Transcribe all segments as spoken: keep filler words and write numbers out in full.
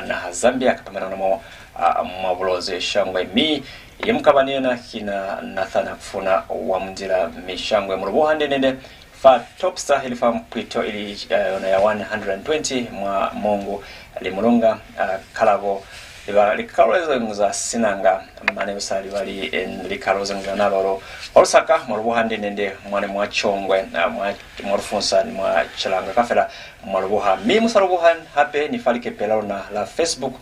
naha Zambia, kapa mane ona mo, a, mwa Bulozi shangwe. Mi ye mu ka ba ni yena ki na Nathan Akufuna wa Mundila, mi shangwe mu lubuha hande-nde-nde fa Topstar ili fa mpwito ili, eh, yona ya one hundred and twenty mwa Mongu, Limulunga, ah, Kalabo, liba likalo ze ñwi za Sinanga, mane u sa libali, eh, likalo ze ñwi za Nalolo, mwa Lusaka, mwa lubuha hande-nde-nde, mane mwa Chongwe, ah, mwa, mwa Lufunsa ni mwa Chilanga, kafela mwa lubuha. Mi mu sa lubuha hape ni fa likepe la luna la Facebook,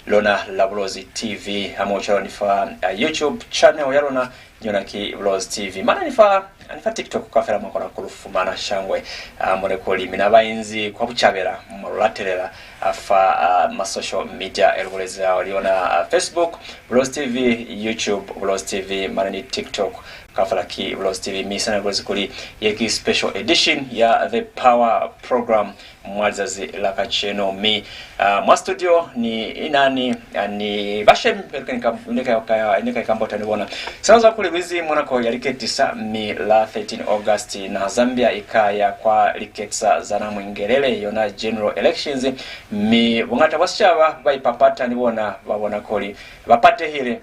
lona la Bulozi T V, hamoho cwalo ni fa, ah, YouTube channel ya luna, yona ki Bulozi T V. Mane ni fa, ni fa TikTok kafela mwa kona ku lu fumana shangwe. Ah, mone kuli mina ba inzi kwa bucabela mwa lu latelela, ah, fa, ah, ma social media e lu bulezi ao, li yona, ah, Facebook, Bulozi T V, YouTube, Bulozi T V, mane ni TikTok kafela ki Bulozi T V. Mi sina bulezi kuli ye ki special edition ya The Power Program mwa lizazi la kacenu. Mi, ah, mwa studio ni, ina ni, ah, ni bashemi be ne ka, ne ka, ka, ne ka ikambota ni bona. Sina za kuli lu inzi mwa nako ya liketisa, mi la thirteen August naha Zambia i ka ya kwa liketisa za Namwingelele, yona general elections. Mi buñata bwa sicaba ba ipapata ni bona ba bona kuli ba patehile,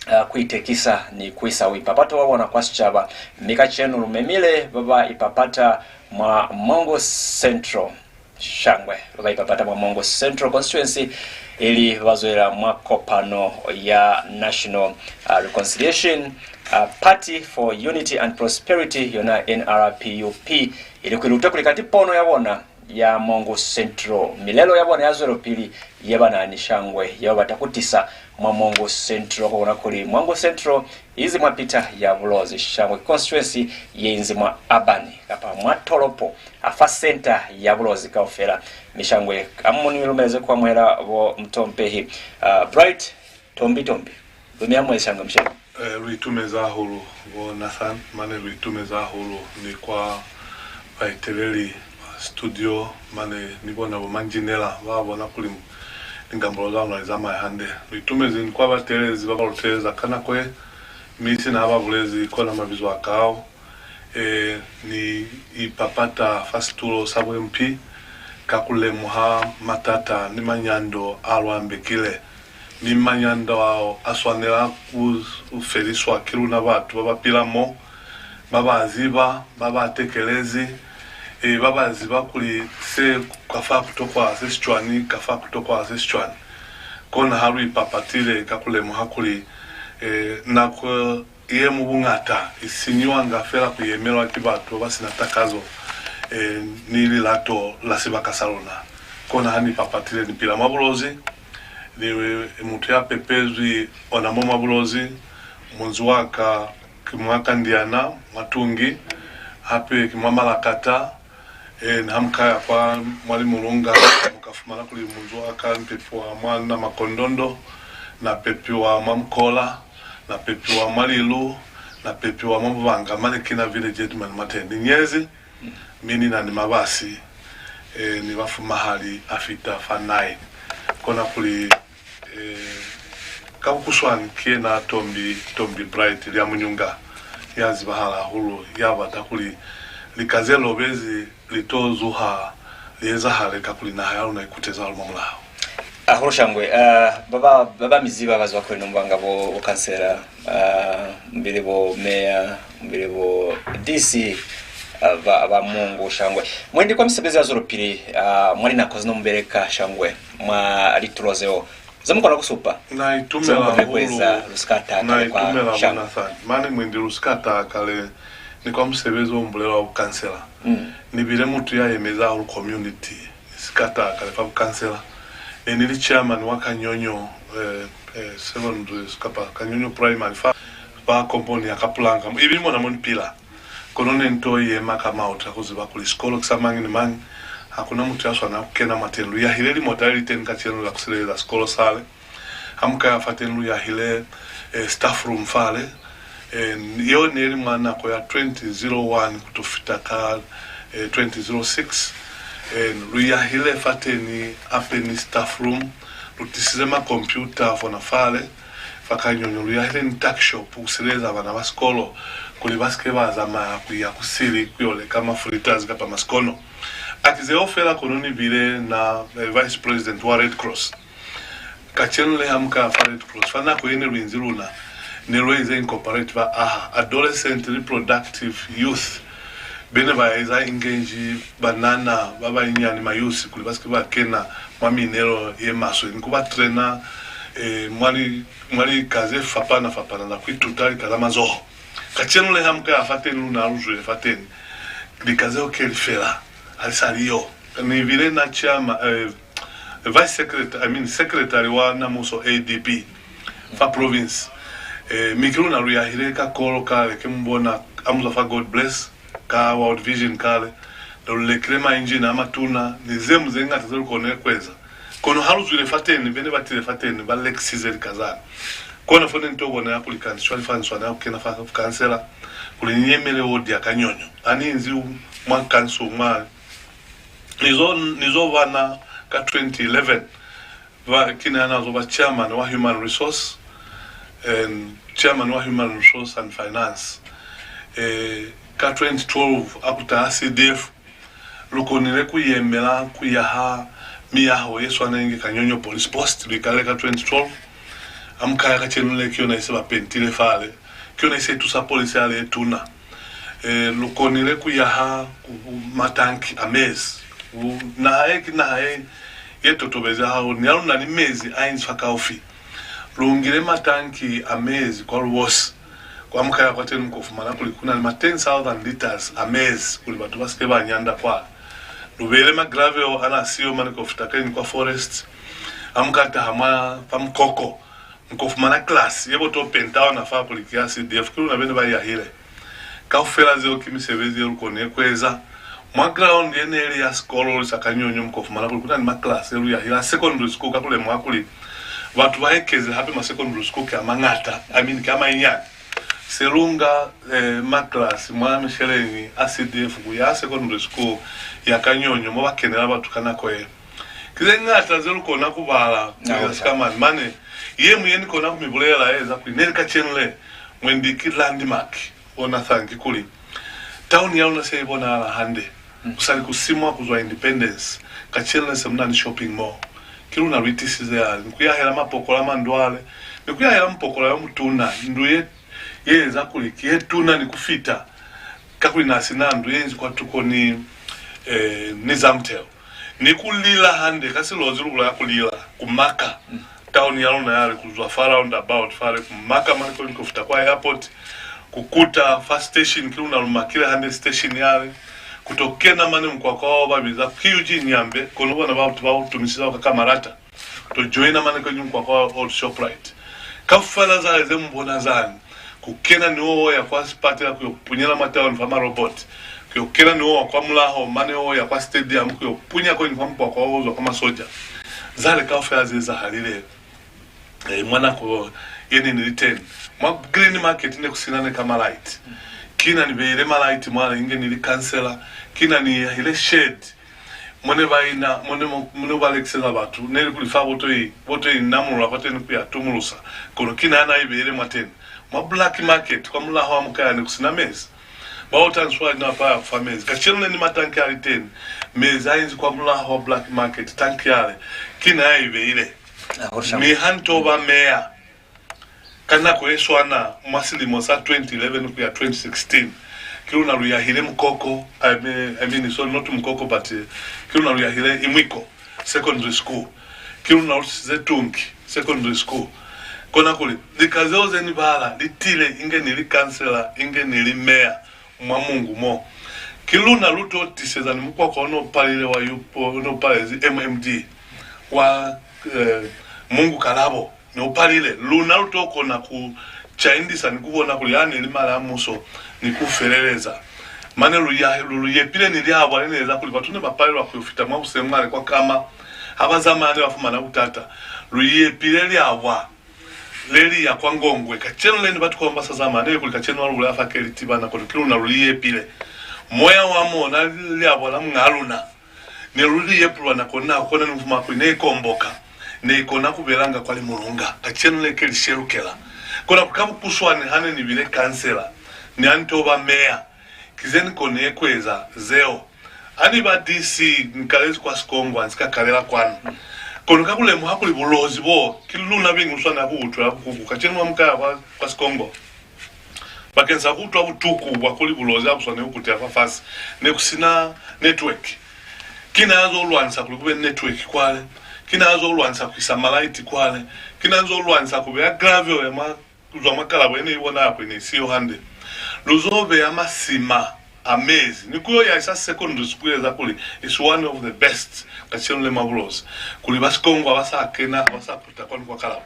ah, ku itekisa ni ku isa uipapato wa bona kwa sicaba. Mi kacenu lu memile ba ba ipapata mwa Mongu Central. Shangwe, ba ba ipapata mwa Mongu Central Constituency, ili ba zwela mwa kopano ya National, ah, Reconciliation, ah, Party for Unity and Prosperity, yona N R P U P, ili ku iluta kuli kanti pono ya bona ya Mongu Central, milelo ya bona ya zwelopili ye ba na ni shangwe ye ba bata ku tisa mwa Mongu Central, ku bona kuli Mongu Central i inzi mwa pita ya Bulozi. Shangwe ki constituency ye inzi mwa urban, kapa mwa tolopo, a fa center ya Bulozi kaufela. Mi shangwe, a mu ni lumeleze ku amuhela bo mutompehi, ah, Bright Tombi Tombi. Lu mi amuhele shangwe, mushemi. Eh, lu itumezi hahulu, bo Nathan, mane lu itumezi hahulu ni kwa baeteleli ba studio, mane ni bona bo manjinela, ba bona kuli lingambolo za luna li zamaya hande. Lu itumezi ni kwa bateelezi ba ba lu teeleza ka nako ye, mi sina ha ba bulezi kona mabizo a ka ao. Eh, ni ipapata fa situlo sa buempi ka ku lemuha matata ni manyando a lu ambekile. Mi manyando ao a swanela ku feliswa ki luna batu ba ba pila mo, ba ba ziba, ba ba tekelezi, eh, ba ba ziba kuli se ka fa ku tokwahala se si cwani, ka fa ku tokwahala se si cwani. Kona ha lu ipapatile ka ku lemuha kuli, eh, nako ye mu buñata i sinyiwanga fela ku yemelwa ki batu ba ba si na takazo, eh, ni lilato la sibaka sa luna. Kona ha ni papatile ni pila mwa Bulozi, ni mutu ya pepezwi ona mo mwa Bulozi, munzi wa ka ki mwa Kandiana, mwa Tungi, hape ki mwa Malakata, eh, ni ha mu ka ya kwa mwa Limulunga, mu ka fumana kuli munzi wa ka ni pepiwa mwa Namakondondo, na pepiwa mwa Mukola, na pepiwa mwa Lilu, na pepiwa mwa Mubanga, mane ki na village headman mwa teñi. Ni nyezi, mi ni na ni mabasi, eh, ni bafumahali a fita fa nine. Kona kuli, eh, ka bukuswani, ki yena Tombi, Tombi Bright Lyamunyunga, ya zibahala hahulu, ya bata kuli lika ze lobezi li to zuha li ezahale, kakuli naha ya luna i kutezi hahulu mwa mulao. Hahulu shangwe, ah, ba, ba, ba, ba mi ziba ba zwa kwenu, mu banga bo, bo kansela, ah, mbili bo meya, mbili bo D C, ah, ba, ba Mongu shangwe. Mwendi kwa misebezi ya zwelopili, ah, mwa linako zino mu beleka shangwe, mwa litulo zeo. Ze mu kona ku supa? Na itumela hahulu. Lu si ka taha kale kwa shangwe. Na itumela, bo Nathan. Mane mwendi lu si ka taha kale ni kwa musebezi o mu bulela wa bukansela. Mm. Ni bile mutu ya yemezi hahulu community. Ni si ka taha kale fa bukansela. Ne ni li chairman wa Kanyonyo, eh, eh, secondary, kapa Kanyonyo Primary, fa, fa komponi ya Kapulanga. Ibi mona mo ni pila. Kono ne ni to yema ka maota ku ziba kuli sikolo ki sa mañi ni mañi, ha ku na mutu ya swanela ku kena mwateñi. Lu yahile limota le li teñi kacenu la ku sileleza sikolo sale. Ha mu ka ya fateñi, lu yahile, eh, staff room fale. Eh, yeo ne li mwa nako ya twenty zero one ku to fita ka, eh, twenty zero six. Eh, lu yahile fateñi hape ni staff room. Lu tisize makompyuta fona fale. Fa Kanyonyo lu yahile ni tuckshop ku sileleza bana ba sikolo kuli ba si ke ba zamaya ku ya ku sili ku yo leka mafulitazi kapa masikono. Haki zeo fela, kono ni bile na, eh, vice president wa Red Cross. Kacenu le ha mu ka ya fa Red Cross, fa nako ye ne lu inzi luna, ne lu eza incorporate ba aha Adolescent Reproductive Youth, be ne ba eza engage banana ba banyinyani, mayusi, kuli ba si ke ba kena mwa miinelo ye maswe, ni ku ba traina, eh, mwa li, mwa lika ze fapana-fapana za ku ituta lika za mazoho. Kacenu le ha mu ka ya fateni, luna ha lu zwile fateni, lika zeo kelifela ha li sa li yo. Ni bile na chairman, eh, vice secretary, I mean secretary wa Namuso A D B fa province. Eh, mi ki luna lu yahile ka kolo kale, ke mu bona a mu zwa fa God Bless ka World Vision kale. Ne lu lekile mainjini a matuna ni ze ñwi ze ñata ze lu konile ku eza. Kono ha lu zwile fateni, be ne ba tile fateni ba lekisize lika zani. Kona fo ne ni to bona ya kuli kanti cwale fa ni swanela ku kena fa kansela kuli ni yemele ward ya Kanyonyo. Ha ni inzi mwa kanso mwa, ni zo, ni zo bana ka twenty eleven, ba, ki na na zo ba chairman wa human resource and chairman wa human resource and finance. Eh, ka twenty twelve a ku taha C D F, lu konile ku yemela ku yaha miyaho ye swana inge Kanyonyo Police Post, lu i kalile ka twenty twelve. A mu ka ya kacenu le, ki yona ise ba pentile fale, ki yona ise tusa polisi yale ye tuna. Eh, lu konile ku yaha ku, ku matanki a mezi. Ku, naha ye ki naha ye, ye totobezi hahulu, ni ha lu na ni mezi a inzi fa kaufi. Lu ngile matanki a mezi kwa Lubosi. Kwa mu ka ya kwateni, mu ko fumana kuli ku na ni ma ten thousand liters a mezi, kuli batu ba si ke ba nyanda kwa. Lu beile ma gravel a na siyo mane ko fita keni kwa forest. A mu ka taha mwa fa mukoko, mu ko fumana class ye bo to penta ona fa kuli ki ya C D F, ki luna be ne ba i yahile. Kaufela zeo ki misebezi ye lu konile ku eza. Mwa ground ye ne li ya sikolo sa Kanyonyo, mu ko fumana kuli ku na ni ma class ye lu yahile a secondary school, kakuli mu lemuha kuli batu ba ekeze hape ma secondary school ki a mañata, I mean, ki a mainyani. Se lu nga, eh, ma class mwa misheleñi a C D F ku ya secondary school ya Kanyonyo, mo ba kenela batu ka nako ye. Ki ze ñata ze lu kona ku bala ku eza sika mane. Mane, ye ñwi ye ni kona ku mi bulela ye eza kuli ne li kacenu le, mwendi ki landmark. Bona thangi kuli tauni ya luna se i bonahala hande. Ku sa li ku simwa ku zwa independence, kacenu le se mu na ni shopping mall. Ki luna lu i tisize ya ni ku yahela mapokola mandu ale, ni ku yahela mupokola yo mutuna ndu ye, ye eza kuli ki ye tuna ni ku fita, kakuli na si na ndu ye inzi kwatuko ni, eh, ni Zamtel. Ni ku lila hande ka Silozi lu bulaya ku lila, ku maka. Tauni ya luna yale ku zwa fa roundabout fale, ku maka mane kuli ku fita kwa airport, ku kuta fa station, ki luna lu makile hande station yale, ku to kena mane mukwakwa wa ba biza Q G Nyambe, kono bona batu ba u tumisiza ka Kamarata. To joina mane kwenyi mukwakwa wa Old Shoprite. Kaufela zale ze mu bona zani, ku kena ni wo ya kwa sipatela, ku yo punyela mwa tauni fa maroboti, ku yo kena ni wo wa kwa mulaho, mane wo ya kwa stadium, ku yo punya kwenyi kwa mukwakwa wo zwa kwa masoja. Zale kaufela ze zahalile, eh, mwa nako ye ne ni li ten. Mwa Green Market ne ku sina ne ka malaiti. Ki na ni beile malaiti mwale inge ni li kansela. Ki na ni yahile shed mo ne ba ina, mo ne, mo ne ba lekiseza batu, ne li kuli fa bo to i, bo to inamulula kwateni ku ya tumulusa, kono ki na na i beile mwateni. Mwa black market, kwa mulaho wa mukaya, ne ku si na mezi. Ba ota nswali na pa fa mezi. Kacenu ne ni matanki a li ten, mezi a inzi kwa mulaho wa black market, tanki yale, ki na ya i beile. Mi ha ni to ba meya, ka nako ye swana, mwa silimo sa twenty eleven ku ya twenty sixteen, ki luna lu yahile Mukoko, I mean, I mean, sorry, not Mukoko, but, eh, ki luna lu yahile Imwiko Secondary School. Ki luna lu tisize Tungi Secondary School. Kona kuli, lika zeo ze ni bala, li tile inge ni li kansela, inge ni li meya mwa Mongu mo. Ki luna lu to tiseza ni mukwakwa o no palile wa yupo, o no palezi M M D wa, eh, Mongu Kalabo. Ne u palile, luna lu to kona ku caindisa ni ku bona kuli ha ne li mali a muso ni ku feleleza. Mane lu ya, lu, lu yepile ni liabwa le ne eza kuli batu ne ba palelwa ku yo fita mwa buseng mwale kwa Kama. Ha ba zamaya ne ba fumana butata. Lu yepile liabwa le li ya kwa Ngongwe. Kacenu le ni batu kwa ba sa zamaya, ne li kuli kacenu ha lu bulela fa ke li tibana, kono ki luna lu li yepile. Moya wa mona liabwa la muñaa luna. Ne lu li yepulwa nako ni nako, kona ni mufuma kuli ne i komboka, ne i kona ku belanga kwa Limulunga. Kacenu le ke li shelukela. Kona ku ka bukuswani, ha ne ni bile kansela, ni ha ni to ba meya, ki ze ni konile ku eza zeo. Ha ni ba D C, ni kalezi kwa Sikongwa, ni si ka kalela kwanu. Kono ka ku lemuha kuli Bulozi bo ki luna beñi lu swanela ku utwela bukuku, kacenu ha mu ka ya kwa, kwa Sikongo, bakeñisa ku utwa butuku bwa kuli Bulozi ha bu swaneli ku kutela fafasi, ne ku si na network. Ki na ya zo lwanisa kuli ku be ni network kwale, ki na ya zo lwanisa ku isa malaiti kwale, ki na ya zo lwanisa ku beya gravel ya mwa ku zwa mwa Kalabo ye ne i bonahala kuli ne i siyo hande. Lu zo beya masima a mezi ni ku yo yahisa secondary school ye eza kuli it's one of the best kacenu le mwa Bulozi, kuli ba Sikongo ha ba sa kena, ha ba sa kuta kwanu kwa Kalabo.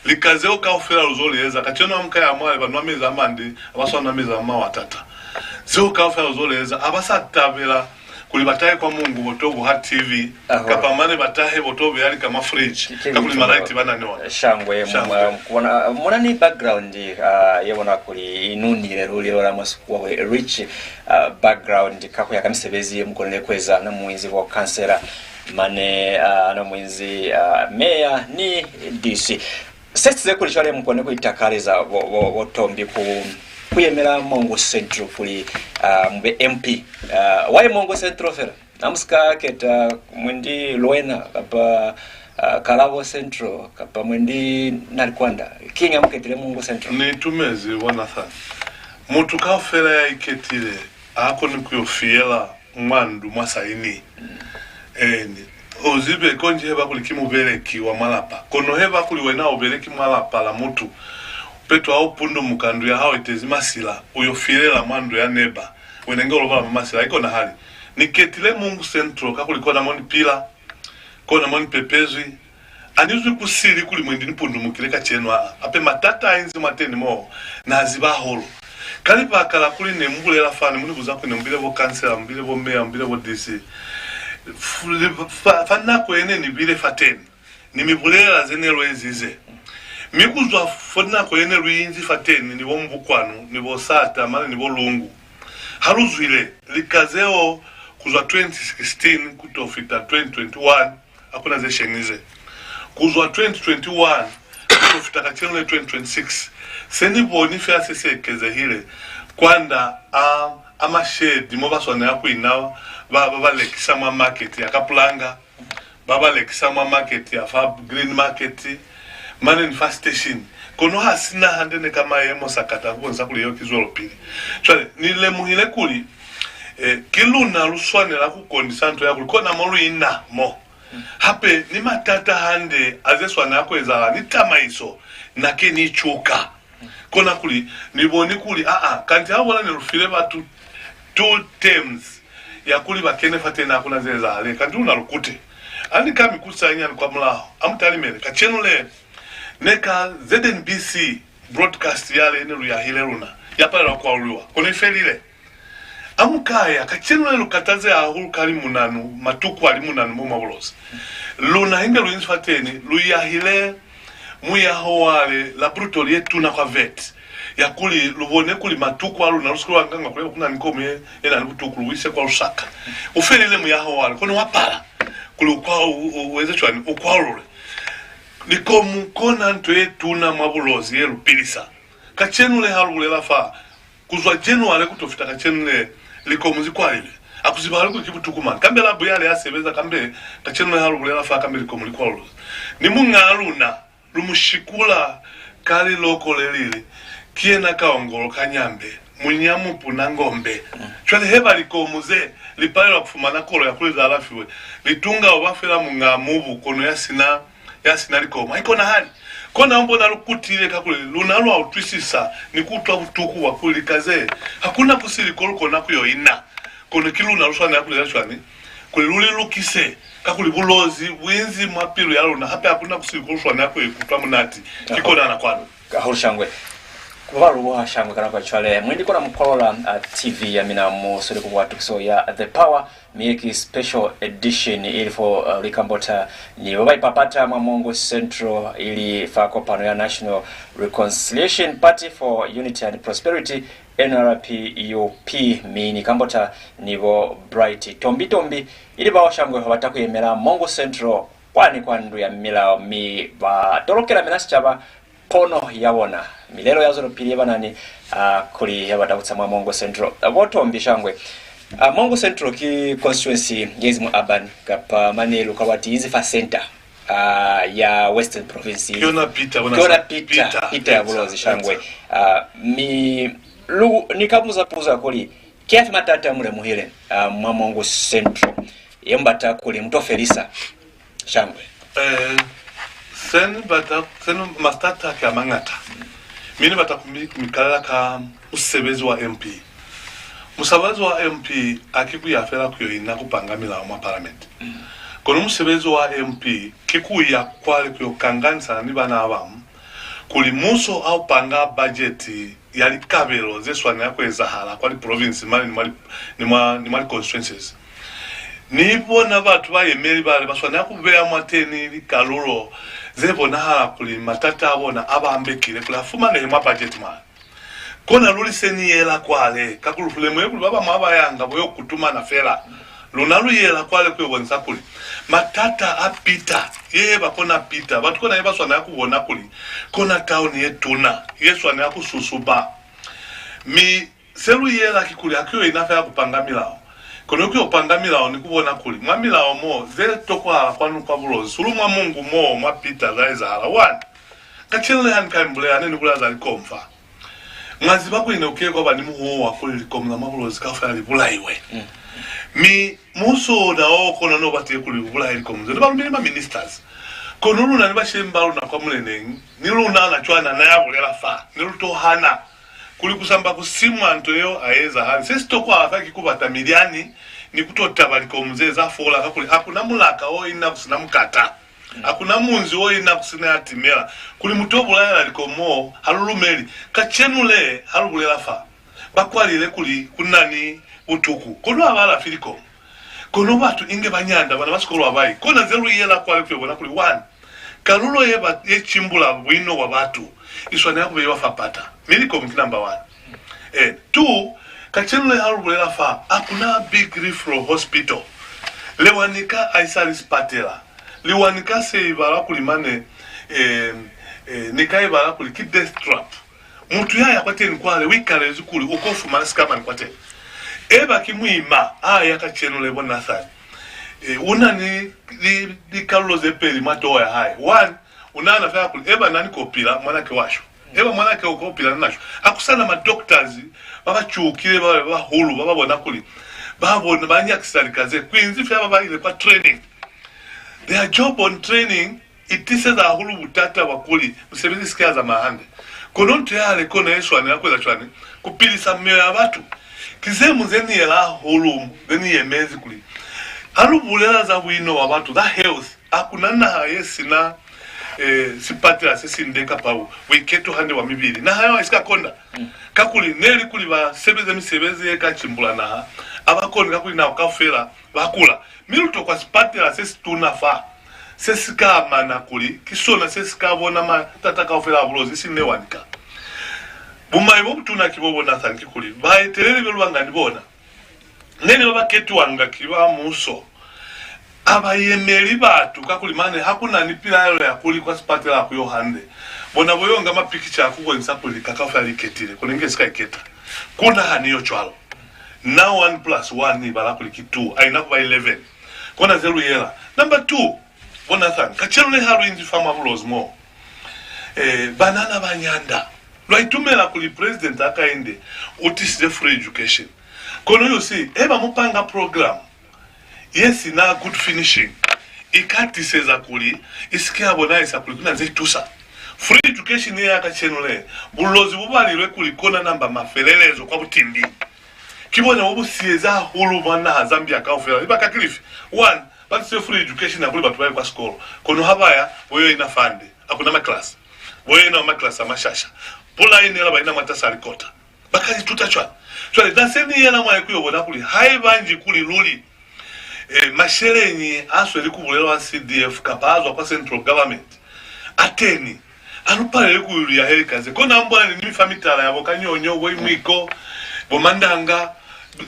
Lika zeo kaufela lu zo li eza. Kacenu ha mu ka ya mwale, ba nwa mezi a mande, ha ba sa nwa mezi a mawatata. Zeo kaufela lu zo li eza. Ha ba sa tabela kuli ba tahe kwa Mongu bo to buha T V, kapa mane ba tahe bo to beya lika mwa fridge, kakuli malaiti ba na ni ona. Shangwe, shangwe. Mu na ni background ye bona kuli i nunile luli, lwa mwa Sikuwa kuli rich background, ka ku ya ka misebezi ye mu konile ku eza. Ha ne mu inzi bo kansela, mane ha ne mu inzi meya ni D C. Se size kuli cwale mu kone ku itakaleza bo, bo, bo Tombi ku, ku yemela Mongu Central kuli mu be M P. Why Mongu Central fela? Ha mu si ka keta mwendi Luena kapa Kalabo Central kapa mwendi Nalikwanda. Kiñi ha mu ketile Mongu Central? Ni itumezi, bo Nathan. Mutu kaufela ya iketile ha koni ku yo fiyela mwa ndu mwa saini. Eeni, u zibe, konji heba kuli ki mubeleki wa mwa lapa. Kono heba kuli wena u beleki mwa lapa la mutu, peto ha u pundumuka, ndu ya hao i tezi masila, u yo fiyelela mwa ndu ya neba, wena inge u lobala mwa masila. Ha i konahali. Ni ketile Mongu Central kakuli kona mo ni pila, kona mo ni pepezwi. Ha ni zwi kusili kuli mwendi ni pundumukile kacenu, aa, hape matata a inzi mwateni moo, na ziba hahulu. Ka libaka la kuli ne mu bulela fa, ne mu ni buza kuli ne mu bile bo kansela, mu bile bo meya, mu bile bo D C. Fa, fa nako ye ne ni bile fateni, ni mi bulelela ze ne lu ezize. Mi ku zwa fo nako ye ne lu inzi fateni ni bo Mubukwanu, ni bo Sata, mane ni bo Lungu, ha lu zwile, lika zeo ku zwa twenty sixteen ku to fita twenty twenty-one, ha ku na ze shenize. Ku zwa twenty twenty-one ku to fita kacenu le twenty twenty-six, se ni boni fela se si ekezehile kwanda a, a mashedi mo ba swanela ku ina ba, ba, ba lekisa mwa maketi ya Kapulanga, ba ba lekisa mwa maketi ya fa Green Market, mane ni fa station. Kono ha si na hande ne ka mayemo sakata ku bonisa kuli yeo ki zwelopili. Cwale, ni lemuhile kuli, eh, ki luna lu swanela ku kondisa nto ya kuli kona mo lu ina mo. Hape ni matata hande a ze swanela ku ezahala ni tamaiso, na ke ni cuka. Kona kuli ni boni kuli, aa, kanti ha u bona ne lu file batu two terms ya kuli ba kene fateni, ha ku na ze ezahale, kanti luna lu kute. Ha ni ka mi kutisa nyinyani kwa mulaho, ha mu talimele. Kacenu le, ne ka Z N B C broadcast yale ne lu yahile luna, ya palelwa ku kwaluliwa, kono i felile. Ha mu ka ya, kacenu le lu katazeha hahulu ka limunanu, matuku a limunanu mo mwa Bulozi. Luna inge lu inzi fateni, lu yahile muyaho wale, laboratory ye tuna kwa vet, ya kuli lu bone kuli matuku a luna lu si ke lwa nganga kuli ku na ni komu ye, ye na ni butuku, lu ise kwa Lusaka. U felile muyaho wale, kono wa pala kuli u kwa, u, u, u eze cwani, u kwalule. Likomu kona nto ye tuna mwa Bulozi ye lu pilisa. Kacenu le ha lu bulela fa, ku zwa January ku to fita kacenu le, likomu zi kwalile. Ha ku zibahali kuli ki butuku mañi. Kambe la buya le a sebeza, kambe kacenu le ha lu bulela fa, kambe likomu li kwalulwa. Ni muñaa luna, lu mu shikula ka liloko le li li, ki yena Kaongolo ka Nyambe, munya mupuna ngombe. Cwale heba likomu ze li palelwa ku fumana kolo ya kuli za alafiwe, Litunga u ba fela muñaa mubu, kono ya si na, ya si na likomu. Ha i konahali. Kona u bona lu kutile, kakuli luna lwa utwisisa ni ku utwa butuku bwa kuli lika ze, ha ku na ku sili ko lu kona ku yo ina. Kono ki luna lu swanela ku eza cwañi kuli lu li lukise? Kakuli Bulozi bu inzi mwa pilu ya luna, hape ha ku na ku sili ko lu swanela ku ikutwa munati. Ki kona na kwanu. Hahulu shangwe. Ku ba luboha shangwe ka nako ya cwale. Mwendi kona mu kwalula, uh, T V ya mina, mu sweli ku buha tukiso ya The Power, mi ye ki special edition, ili fo, uh, lu ikambota ni ba ba ipapata mwa Mongu Central, ili fa kopano ya National Reconciliation Party for Unity and Prosperity, N R P U P, mi ni kambota ni bo Bright Tombi Tombi, ili bao shangwe ba bata ku yemela Mongu Central kwani kwa ndu ya milao, mi ba tolokela mina sicaba pono ya bona, milelo ya zwelopili ye ba na ni, ah, kuli ya bata ku tsamaya Mongu Central. Ah, bo Tombi shangwe. Ah, Mongu Central ki constituency ye inzi mwa urban, kapa mane lu ka lwa ti inzi fa center. ah, ya Western Province. Ki yona Peter, bona. Ki yona sa-, Peter, Peter, Peter ya Bulozi, shangwe. Ah, mi lu, ni ka buza puzo ya kuli, ki afi matata mu lemuhile, ah, mwa Mongu Central, ye mu bata kuli mu to felisa? Shangwe. Eh, se ni bata, se ni, matata ki a mañata. Mi ni bata ku mi, ku mi kalela ka musebezi wa M P. Musebezi wa M P haki ku ya fela ku yo ina ku panga milao mwa Parliament. Kono musebezi wa M P ki ku ya kwale ku yo kanganisana ni bana ba bañwi, kuli muso ha u panga bajeti ya likabelo ze swanela ku ezahala kwa liprovinsi mane ni mwa li-, ni mwa, ni mwa liconstituencies. Ni bona batu ba yemeli bale ba swanela ku beya mwateni likalulo ze bonahala kuli matata a bona a ba ambekile kuli a fumanehe mwa bajeti mane. Kona luli se ni yela kwale, kakuli lu lemuhile kuli ba bañwi ha ba yanga bo yo kutumana fela. Luna lu yela kwale ku yo bonisa kuli matata a Peter, ye ba kona Peter, batu kona ye ba swanela ku bona kuli kona tauni ye tuna ye swanela ku susuba. Mi se lu yela kikuli ha ki yo ina fela ku panga milao, kono ki yo panga milao ni ku bona kuli mwa milao mo ze tokwahala kwanu kwa Bulozi, sulu mwa Mongu mo, mwa Peter, za ezahala. One, kacenu le ha ni ka mi bulela, ne ni bulela za likomu fa. Mwa ziba kuli ne ku kile kwa ba ni muhuwo wa kuli likomu za mwa Bulozi kaufela li bulaiwe. Mi muso ona o kona no batile kuli u bulaye likomu ze. Ne ba lumile ma ministers. Kono luna ni bashemi ba luna kwa muleneñi, ni luna na cwana na ya bulela fa, ne lu to hana kuli ku samba ku simwa nto yeo ha i ezahali. Se si tokwahala fa ki ku bata milyani ni ku to taba likomu ze za fola, kakuli ha ku na mulaka o ina ku si na mukata. Ha ku na munzi o ina ku si na ya timela. Kuli mu to bulaela likomu mo, ha lu lumeli. Kacenu le, ha lu bulela fa, ba kwalile kuli ku na ni butuku, kono ha ba alafi likomu. Kono batu inge ba nyanda, bana ba sikolo ha ba yi. Kona ze lu yela kwale ku yo bona kuli, one, kalulo ye ba, ye cimbula buino bwa batu i swanela ku beiwa fa pata. Mi likomu ki number one. Eh, two, kacenu le ha lu bulela fa, ha ku na Big Referral Hospital. Lewanika ha i sa li sipatela. Lewanika se i bala kuli mane, eh, eh, ni ka i bala kuli ki death trap. Mutu ya ya kwateni kwale, u ikalezi kuli u ko fumana sikamani kwateni. Eba ki muima, a ya kacenu le, bo Nathan. Eh, u na ni li, likalulo ze peli mwa toho ya hae. One, u nahana fela kuli, eba na ni ko pila, mwanake wa shwa. Eba mwanake u ko pila, na na shwa. Ha ku sa na ma doctors ba ba cuukile, ba, ba bahulu, ba ba bona kuli ba bona, ba nyakisa lika ze. Ku inzi fela ba ba ile kwa training. Their job on training i tiseza hahulu butata bwa kuli musebezi u si ke wa zamaya hande. Kono nto ya hale kona ye swanela ku eza cwañi? Ku pilisa mioyo ya batu. Ki ze ñwi ze ni yela hahulu, ze ni yemezi kuli ha lu bulela za buino bwa batu, za health, ha ku na naha ye si na, eh, sipatela se sinde kapa bu-, buiketo hande bwa mibili. Naha yeo ha i si ka konda. Kakuli ne li kuli ba sebeze misebezi ye ka cimbula naha, ha ba koni, kakuli nako kaufela ba kula. Mi lu tokwa sipatela se situna fa, se si ka amana kuli ki sona se si ka bona matata kaufela a Bulozi, isiñi Lewanika. Bumai bo butuna ki bo, bo Nathan, kikuli baeteleli be lu banga ni bona ne li ba ba ketiwanga ki ba muso. Ha ba yemeli batu, kakuli mane ha ku na ni pilaelo ya kuli kwa sipatela ha ku yo hande. Bona bo yo nga mapikica a ku bonisa kuli lika kaufela li iketile, kono inge si ka iketa. Ku na ha ni yo cwalo. Na one plus one ni bala kuli ki two, ha i na ku ba eleven. Kona ze lu yela. Number two, bo Nathan, kacenu le ha lu inzi fa mwa Bulozi mo, eh, banana ba nyanda. Lwa itumela kuli President Hakainde u tisize free education. Kono, you see, eba mu panga program ye si na good finishing, i ka tiseza kuli i si ke ya bonahisa kuli ku na ze tusa. Free education ye ya kacenu le, Bulozi bu balilwe kuli kona namba mafelelezo kwa butimbi. Ki bona bo bu siyezi hahulu mwa naha Zambia kaufela. Libaka ki lifi? One, ba tisize free education ya kuli batu ba ye kwa sikolo. Kono ha ba ya, bo yo ina fande. Ha ku na maklasi. Bo yo ina maklasi a mashasha. Pula i nela, ba ina mwatas'a likota. Ba ka ituta cwañi? Cwale, na se ni yela mwa ye ku yo bona kuli haiba nji kuli luli, eh, masheleñi a sweli ku bulelwa C D F kapa a zwa kwa central government, a teñi, a lu palele kuli lu yahe lika ze. Kona mbwani ni mi fa mitala ya bo Kanyonyo, bo Imwiko, bo Mandanga,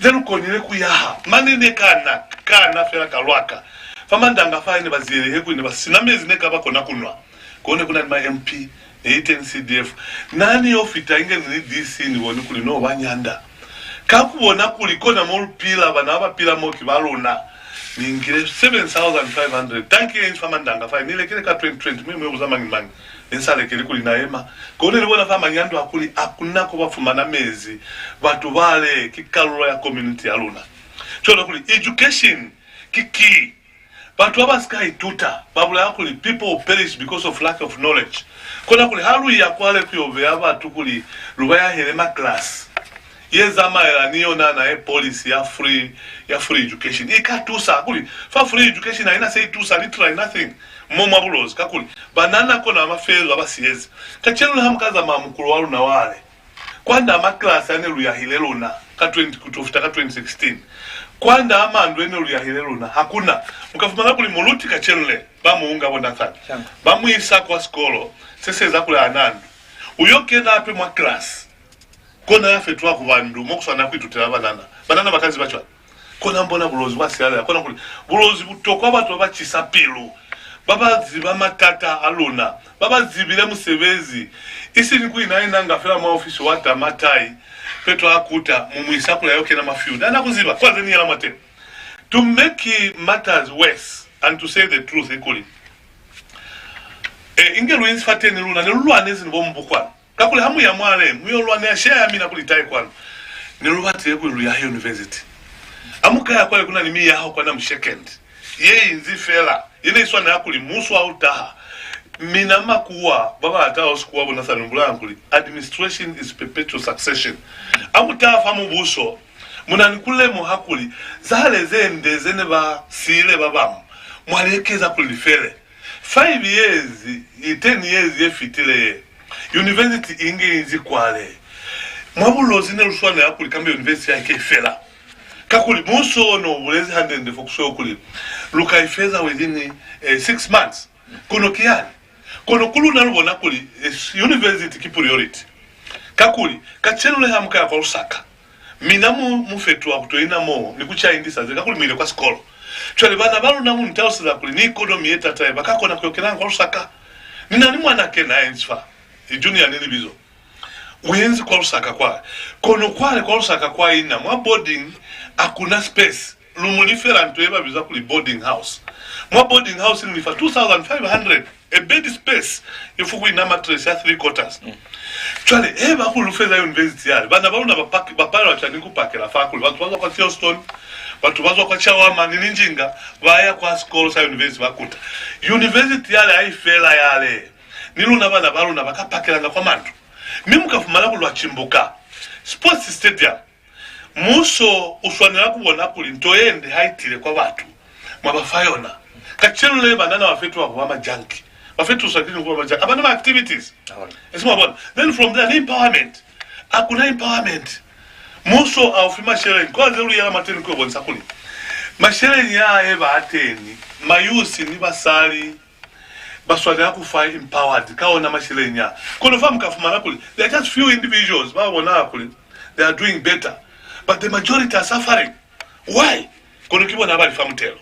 ze lu konile ku yaha. Mane ne ka na, ka na fela ka lwaka. Fa Mandanga fa ne ba ziyelehe kuli ne ba si na mezi ne ka ba kona ku nwa. Kone ku na ni ma M P, ne i teñi C D F. Na ni yo fita inge ni li D C ni boni kuli no ba nyanda. Ka ku bona kuli kona mo lu pila, bana ba ba pila mo ki ba luna. Ni ngile seven thousand five hundred. Tanki ye nji fa mandanga fa, ni lekile ka twenty twenty, mwe mwe buza mañi mañi. Ne ni sa lekeli kuli na yema. Ko ne ni bona fa manyando a kuli ha ku na ko ba fumana mezi. Batu bale ki kalulo ya community ya luna. Cwale kuli education ki key. Batu ba ba si ka ituta, ba bulaya kuli, "People perish because of lack of knowledge." Kona kuli ha lu ya kwale ku yo beya batu kuli lu ba yahele ma class ye zamaela ni yona na ye policy ya free, ya free education, i ka tusa. Kuli fa free education ha i na se i tusa, literally nothing, mo mwa Bulozi, kakuli banana kona ba mafelelezo a ba siyezi. Kacenu le ha mu ka zamaya mukulo wa luna wale, kwand'a maklasi a ne lu yahile luna ka twenty, ku to fita ka twenty sixteen, kwand'a a mandu e ne lu yahile luna, ha ku na. Mu ka fumana kuli muluti kacenu le, ba mu nga bo Nathan, ba mu isa kwa sikolo se si eza kuli a na ndu. U yo kena hape mwa klasi, kona ya fetuha ku ba ndu mo ku swanela ku itutela banana. Banana ba ka ziba cwañi? Kona mbona Bulozi bwa sialala, kona kuli Bulozi bu tokwa batu ba ba cisa pilu, ba ba ziba matata a luna, ba ba zibile musebezi, isiñi ku ina-inanga fela mwa ofisi wa tama tai, peto a kuta, mu mu isa kuli a yo kena mwa field. A na ku ziba, kwa ze ni yela mwateñi. To make matters worse, and to say the truth, i kuli, e, inge lu inzi fateni luna, ne lu lwanezi ni bo Mbukwana. Kakuli ha mu ya mwale, mu yo lwanela share ya mina kuli i tahe kwanu. Ne lu batile kuli lu yahe university. Ha mu ka ya kwale, ku na ni miyaho kwa Namushekende ye inzi fela, ye ne i swanela kuli muso ha u taha. Mina makuwa ba ba lata sikuwa bona sa ni bulaya kuli, "Administration is perpetual succession." Ha mu taha fa mubuso, mu na ni ku lemuha kuli zale ze nde ze ne ba siile ba bañwi, mwa li ekeza kuli li fele. Five years, i ten years ye fitile ye, university inge inzi kwale. Mwa Bulozi ne lu swanela kuli kambe university ya ike fela. Kakuli muso o no bulezi hande-nde fo ku sweu kuli lu ka i feza within, eh, six months. Kono ki yani. Kono ku luna lu bona kuli, eh, university ki priority. Kakuli, kacenu le ha mu ka ya kwa Lusaka, mina mu, mu fetuha ku to ina mo ni ku ca indisa ze, kakuli mu ile kwa sikolo. Cwale bana ba luna mu ni taluseza kuli ni ikonomi ye taata ye ba ka kona ku yo kenanga kwa Lusaka. Ni na ni mwana kena inzi fa, i junior ni libizo. U inzi kwa Lusaka kwale. Kono kwale kwa Lusaka kwa ina mwa boarding, ha ku na space. Lu mu lifela nto ye ba biza kuli boarding house. Mwa boarding house lu lifa two thousand five hundred, a bed space, if ku ina mattress ya three quarters. Cwale, he ba ku lu feza university yale, bana ba luna ba pak-, ba palelwa cwañi ku pakela fa kuli batu ba zwa kwa Thistleton, batu ba zwa kwa Chawama ni Linjinga, ba ya kwa sikolo sa university ba kuta. University yale ha i fela yale, ni luna bana ba luna ba ka pakelanga kwa mandu. Mi mu ka fumana kuli lwa cimbuka. Sports stadium. Muso u swanela ku bona kuli nto ye nde ha i tile kwa batu, mwa ba fa yona. Kacenu le banana ba fetuha ku ba majanki. Ba fetuha ki ku ba majanki. Ha ba na ma activities. Esi mwa bona. Then from there, ni empowerment. Ha ku na empowerment. Muso ha u fi masheleñi. Kwa ze lu yela mwateni ku yo bonisa kuli masheleñi a ye ba a teñi, mayusi ni basali ba swanela ku fa empowered ka ona masheleñi a. Kono fa mu ka fumana kuli there are just few individuals ba bona kuli they are doing better, but the majority are suffering. Why? Kono ki bona ba lifa mutelo.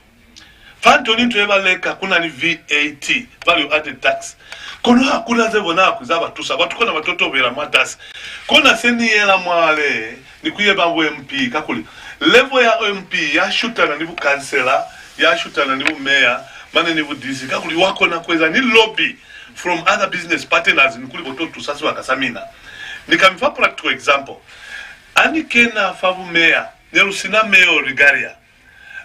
Fa nto ni nto ye ba leka ku na ni V A T, value added tax. Kono ha ku na ze bona kuli za ba tusa. Batu kona ba totobela mwatasi. Kona se ni yela mwale ni ku yeba bo M P, kakuli level ya M P ya shutana ni bukansela, ya shutana ni bumeya, mane ni bu D C, kakuli wa kona ku eza ni lobby from other business partners ni kuli bo to tusa sibaka sa mina. Ni ka mi fa practical example. Ha ni kena fa bumeya, ne lu si na mayor regalia.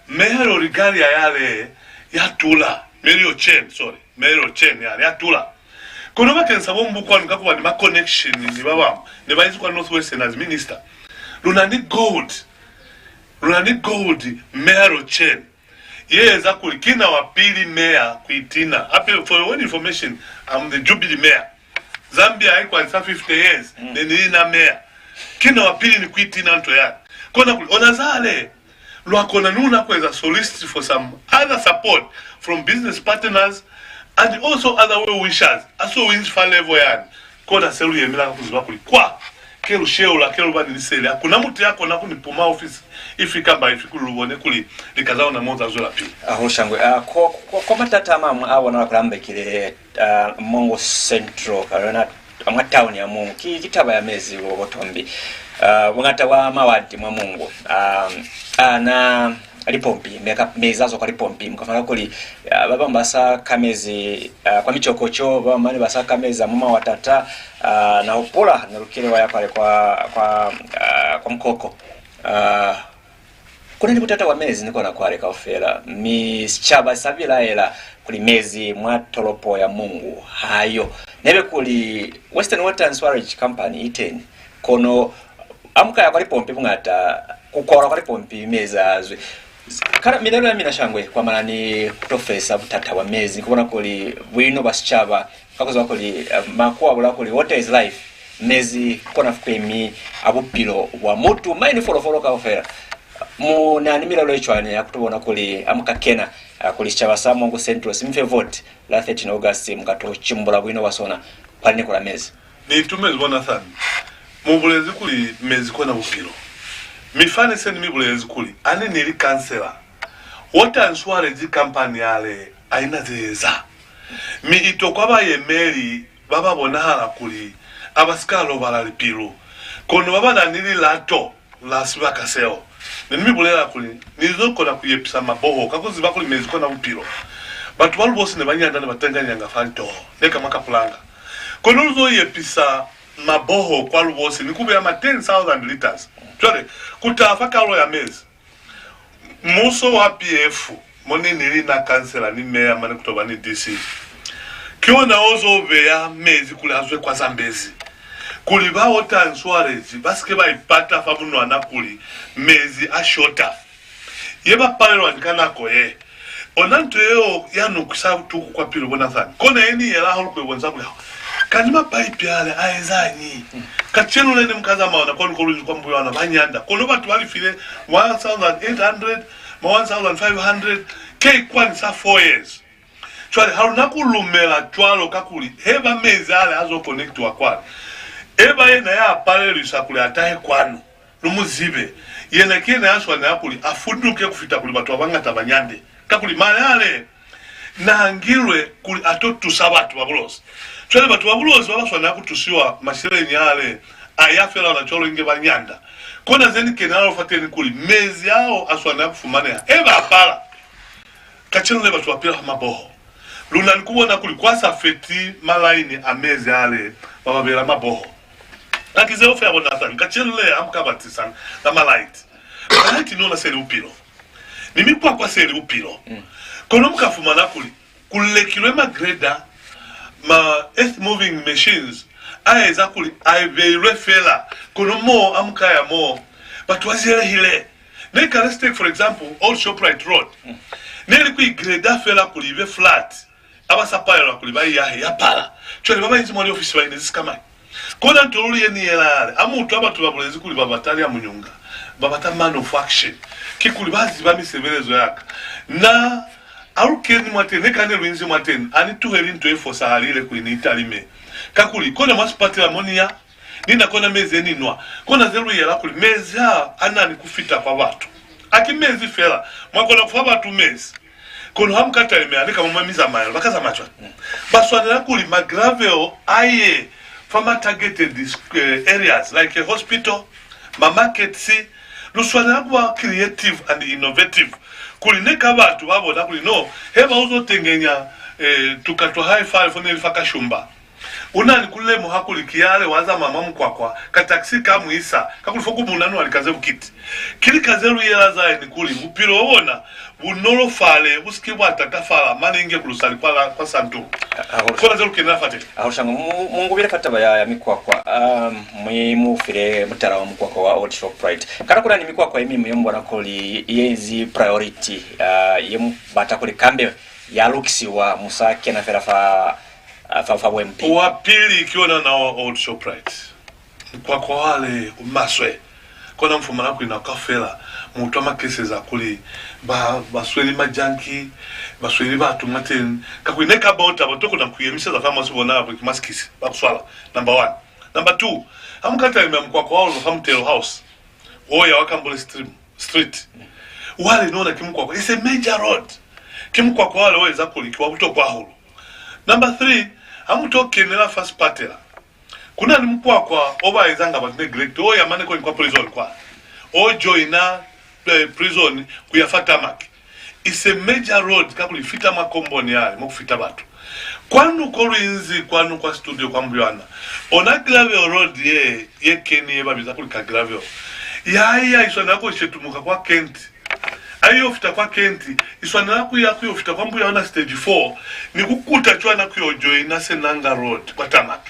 Mayor regalia yale ya tula, Mayor Chen, sorry, Mayor Chen yale ya tula. Kono bakeñisa bo Mbukwanu ka ku ba ni ma connection ni ba bañwi, ne ba inzi kwa North Western as minister. Lu na ni gold, lu na ni gold, Mayor Chen. Ye eza kuli ki na wa pili mayor ku itina. Hape, for your own information, I'm the Jubilee mayor. Zambia ha i kwanisa fifty years, ne ni li na mayor. Ki na wa pili ni ku itina nto yani. Kona kuli, ona zale, lwa kona ni luna ku eza solicit for some other support from business partners and also other well wishers. Ha so u inzi fa level yani, kona se lu yemela ka ku ziba kuli kwa ke lu sheula, ke lu ba ni liseli. Ha ku na mutu ya kona ku ni puma ofisi ifi kamba ifi kuli lu bone kuli lika za ona mo za zwelapili. Hahulu shangwe. Ah, kwa, kwa, kwa matata a mañwi a bonahala kuli a mbekile, ah, Mongu Central, ka yona mwa town ya Mongu. Ki, ki taba ya mezi bo, bo Tombi. Ah, buñata bwa mawadi mwa Mongu, ah, a na, lipompi, meka, mezi a zwa kwa lipompi. Mu ka fumana kuli, ah, ba bañwi ba sa ka mezi, ah, kwa micokoco, ba bañwi ba sa ka mezi a mwa mawatata. Ah, na hupula, ne lu kile wa ya kwale kwa, kwa, ah, kwa mukoko. Ah, ku na ni butata bwa mezi ni kona kwale kaufela, mi sicaba sa bilaela kuli mezi mwa tolopo ya Mongu ha yo. Nebe kuli Western Water and Sewerage Company i teñi, kono ha mu ka ya kwa lipompi buñata, ku kwalwa kwa lipompi mezi a zwi. Kana milelo ya mina shangwe kwa mala ni ku to fesa butata bwa mezi, ni ku bona kuli buino bwa sicaba, ka ku ziba kuli, eh, makuwa a bula kuli water is life, mezi kona fukwemi a bupilo bwa mutu, mañi ni folofolo kaufela. Mu na ni milelo ye cwañi ya ku to bona kuli ha mu ka kena, ah, kuli sicaba sa Mongu Central si mi fe vote la thirteen August, mu ka to cimbula buino bwa sona kwani ni ku la mezi? Ni itumezi bo Nathan. Mu bulezi kuli mezi kona bupilo. Mi fani se ni mi bulelezi kuli ha ne ni li kansela, Water and Sewerage Company yale ha i na ze eza. Mi i tokwa bayemeli ba ba bonahala kuli ha ba si ka lobala lipilu, kono ba ba na ni lilato la sibaka seo. Ne ni mi bulela kuli ni zo kona ku yepisa maboho ka ku ziba kuli mezi kona bupilo. Batu ba Lubosi ne ba nyanda ne ba tenganyanga fa litoho, ne ka mwa kapulanga. Kono lu zo yepisa maboho kwa Lubosi ni ku beya ma ten thousand liters. Cwale, ku taha fa kaulo ya mezi, muso wa P F, mo ne ni li na kansela ni meya mane ku to ba ni D C, ki ona o zo beya mezi kuli a zwe kwa Zambezi, kuli ba Water and Sewerage ba si ke ba ipata fa munwana kuli mezi a shota. Ye ba palelwa ni ka nako ye. Ona nto yeo ya nu kwisa tuku kwa pilu, bo Nathan. Kona ye ni yela hahulu ku yo bonisa kuli, kanti mapaipi ale a ezañi? Kacenu le ne mu ka zamaya ona kwanu ko lu inzi kwa Mbuywana ba nyanda, kono batu ba li file one thousand eight hundred, ma one thousand five hundred, ke kwani sa four years. Cwale, ha lu na ku lumela cwalo, kakuli he ba mezi ale a zo connectiwa kwale, e ba yena ya palelwisa kuli a tahe kwanu, lu mu zibe. Yena ki yena ya swanela kuli a funduke ku fita kuli batu ba bañata ba nyande, kakuli mali ale n'a ngilwe kuli a to tusa batu ba Bulozi. Cwale, batu ba Bulozi ba ba swanela ku tusiwa, masheleñi ale a ya fela ona cwalo inge ba nyanda. Kona ze ni kenela lwa fateni kuli mezi ao a swanela ku fumaneha he ba pala. Kacenu le batu ba pila fa maboho. Lu na ni ku bona kuli kwa sa feti malaini a mezi ale ba ba beela maboho. Haki zeo fela, bo Nathan, kacenu le ha mu ka batisa na malaiti. Malaiti ni ona se li bupilo. Ni mikwakwa se li bupilo. Kono mu ka fumana kuli ku lekilwe ma grader, ma earth moving machines, a eza kuli a beilwe fela, kono mo a mu ka ya mo, batu ba ziyelehile. Ne kale, let's take for example, old Shoprite Road. Ne li ku i grader fela kuli i be flat. Ha ba sa palelwa kuli ba i yahe, ya pala. Cwale ba ba inzi mwa liofisi ba inezi sikamañi? Kona nto luli ye ni yela yale, ha mu utwa batu ba bulezi kuli ba bata Liamunyunga, ba bata man of action. Kikuli ba ziba misebelezo ya ka. Na, ha lu keni mwateni, ne kane lu inzi mwateni, ha ni tuheli nto ye fosahalile kuli ni i talime. Kakuli, kona mwa sipatela mo ni ya, ni na kona mezi e ni nwa. Kona ze lu yela kuli mezi a, a na ni ku fita kwa batu. Haki mezi fela, mwa kona ku fa batu mezi. Kono ha mu ka talimeha ni ka mo mwa mizamaelo, ba ka zamaya cwañi? Ba swanela kuli ma gravel a ye fa ma targeted, eh, areas like a hospital, ma markets. Lu swanela ku ba creative and innovative, kuli ne ka batu ba bona kuli no, he ba uzo tengenya, eh, tuka twa hae fale fo ne li fa Kashumba. U na ni ku lemuha kuli ki yale wa zamaya mwa mukwakwa, ka taxi ka mu isa, kakuli fo ku bunanu wa lika ze bukiti. Ki lika ze lu yela zahe ni kuli bupilo bwa bona bu nolofale, bu si ke bwa tatafala, mane inge ku lu sali kwa, kwa santu. Kona ze lu kenela fateñi. Hahulu shangwe, mu, mu ngubile fa taba ya, ya mikwakwa, um, mwi mu file mutala wa mukwakwa wa Old Shoprite. Kana ku na ni mikwakwa ye miñwi ye mu bona kuli ye inzi priority, uh, ye mu bata kuli kambe ya lukisiwa, mu sa kena fela fa, fa, fa buempi. Wa pili ki ona na wa Old Shoprite. Mukwakwa wale u maswe. Kona mu fumana kuli nako kaufela mu utwa makesi eza kuli ba, ba sweli majanki, ba sweli batu mwateni. Kakuli ne ka bauta ba to kona ku yemiseza fa mwa si bona kuli ki masikisi, ba ku swala. Number one. Number two, ha mu ka talimela mukwakwa wa luna fa Mutelo House, o ya wa Kambule Stream, Street. Wale ni ona ki mukwakwa, it's a major road. Ki mukwakwa wale o eza kuli ki wa butokwa hahulu. Number three, ha mu to kenela fa sipatela, ku na ni mukwakwa o ba ezanga batu neglect, o ya mane koni kwa prison kwa, o joina eh, prison ku ya fa tarmac. It's a major road, kakuli i fita mwa komboni yale mo ku fita batu. Kwanu ko lu inzi kwanu kwa studio kwa Mbuyana, ona gravel road ye, ye keni ye ba biza kuli ka gravel, ya, ya i swanela ku shetumuka kwa Kent. A i yo fita kwa Kent, i swanela ku ya ku yo fita kwa Mbuyana stage four, ni ku kuta cwana ku yo joina Senanga Road kwa tarmac.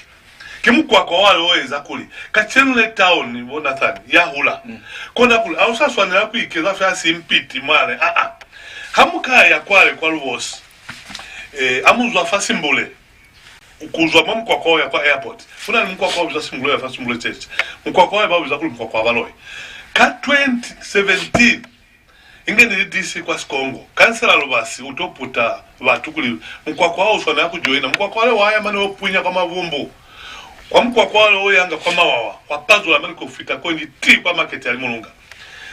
Ki mukwakwa wale o eza kuli kacenu le town, bo Nathan, ya hula. Kona kuli ha u sa swanela ku ikeza fela simpiti mwale, aa. Ha mu ka ya kwale kwa Lubosi, eh, ha mu zwa fa Simbule, ku zwa mwa mukwakwa o ya kwa airport, ku na ni mukwakwa o bizwa Simbule, o ya fa Simbule Church. Mukwakwa wale ba u biza kuli mukwakwa wa baloi. Ka twenty seventeen, inge ni li D C kwa Sikongo, Kansela Lubasi u to puta batu kuli mukwakwa wo u swanela ku joina. Mukwakwa wale wa ya mane o punya kwa Mabumbu, kwa mukwakwa wale o yanga kwa Mawawa, wa pazula mane ku fita konji ti kwa makete ya Limulunga.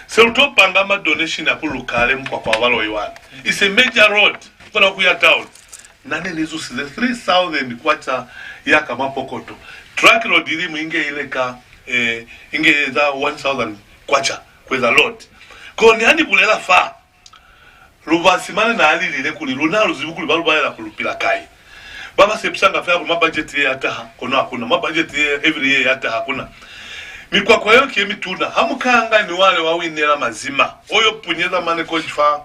Se lu to panga ma donation a kuli lu kale mukwakwa wa baloi wale. It's a major road, u kona ku ya town. Na ne ni zusize three thousand kwacha ya ka mwa pokoto. Truck load ilimu inge i leka, eh, inge i eza one thousand kwacha ku eza load. Kono ha ni bulela fa, Lubasi mane na lilile kuli, luna ha lu zibi kuli ba lu balela kuli lu pila kai. Ba ba sepisanga fela kuli mwa budget ye ya taha, kono ha ku na. Mwa budget ye, every year ya taha, ha ku na. Mikwakwa yeo ki ye mituna. Ha mu ka nga ni wale wa Winela Mazima, o yo punyeza mane konji fa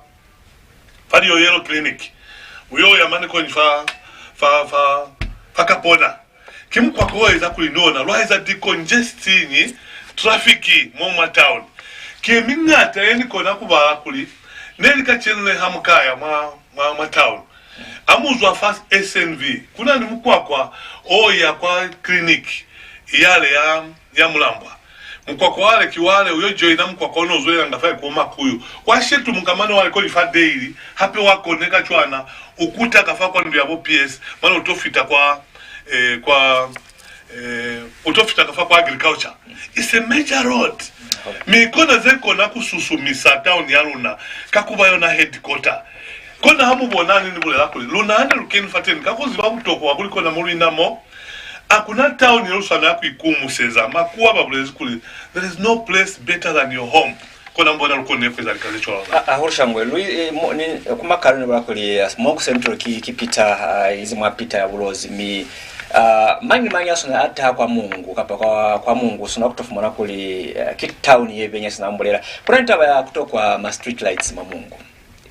fa Liyo Yellow Clinic, u yo ya mane konji fa, fa, fa, fa Kapona. Ki mukwakwa o eza kuli ni ona lwa eza decongesting traffic mo mwa town. Ki ye miñata ye ni kona ku bala kuli ne li kacenu le ha mu ka ya mwa, mwa, mwa town. Ha mu zwa fa S N V, ku na ni mukwakwa o ya kwa clinic yale ya ya Mulambwa. Mukwakwa wale ki wale u yo joina mukwakwa o no zwelelanga fa ko Makuyu. Wa shetumuka mane wale konji fa Daily, hape wa koneka cwana, u kuta ka fa kwa ndu ya bo P S, mane u to fita kwa, eh, kwa, eh, u to fita ka fa kwa agriculture. It's a major road. Mi kona ze kona ku susumisa town ya luna ka ku ba yona headquarter. Kona ha mu bona ni, ni bulela kuli, luna ha ne lu keni fateni ka ku ziba butokwa bwa kuli kona mo lu ina mo, ha ku na town ye lu swanela ku ikumuseza. Makuwa ba bulezi kuli, "There is no place better than your home." Kona mu bona lu kone ku eza lika ze cwalo. A, a, hahulu shangwe, lu, eh, mo, ni, ku makalo ni bula kuli, eh, mo ku Central ki, ki Peter, ah, izi mwa Peter ya Bulozi, mi, ah, mañi ni mañi a swana a taha kwa Mungu, kapa kwa, kwa Mungu, swana ku to fumana kuli, eh, ki town ye benya sina mbulela. Ku na ni taba ya ku tokwa ma street lights mwa Mungu.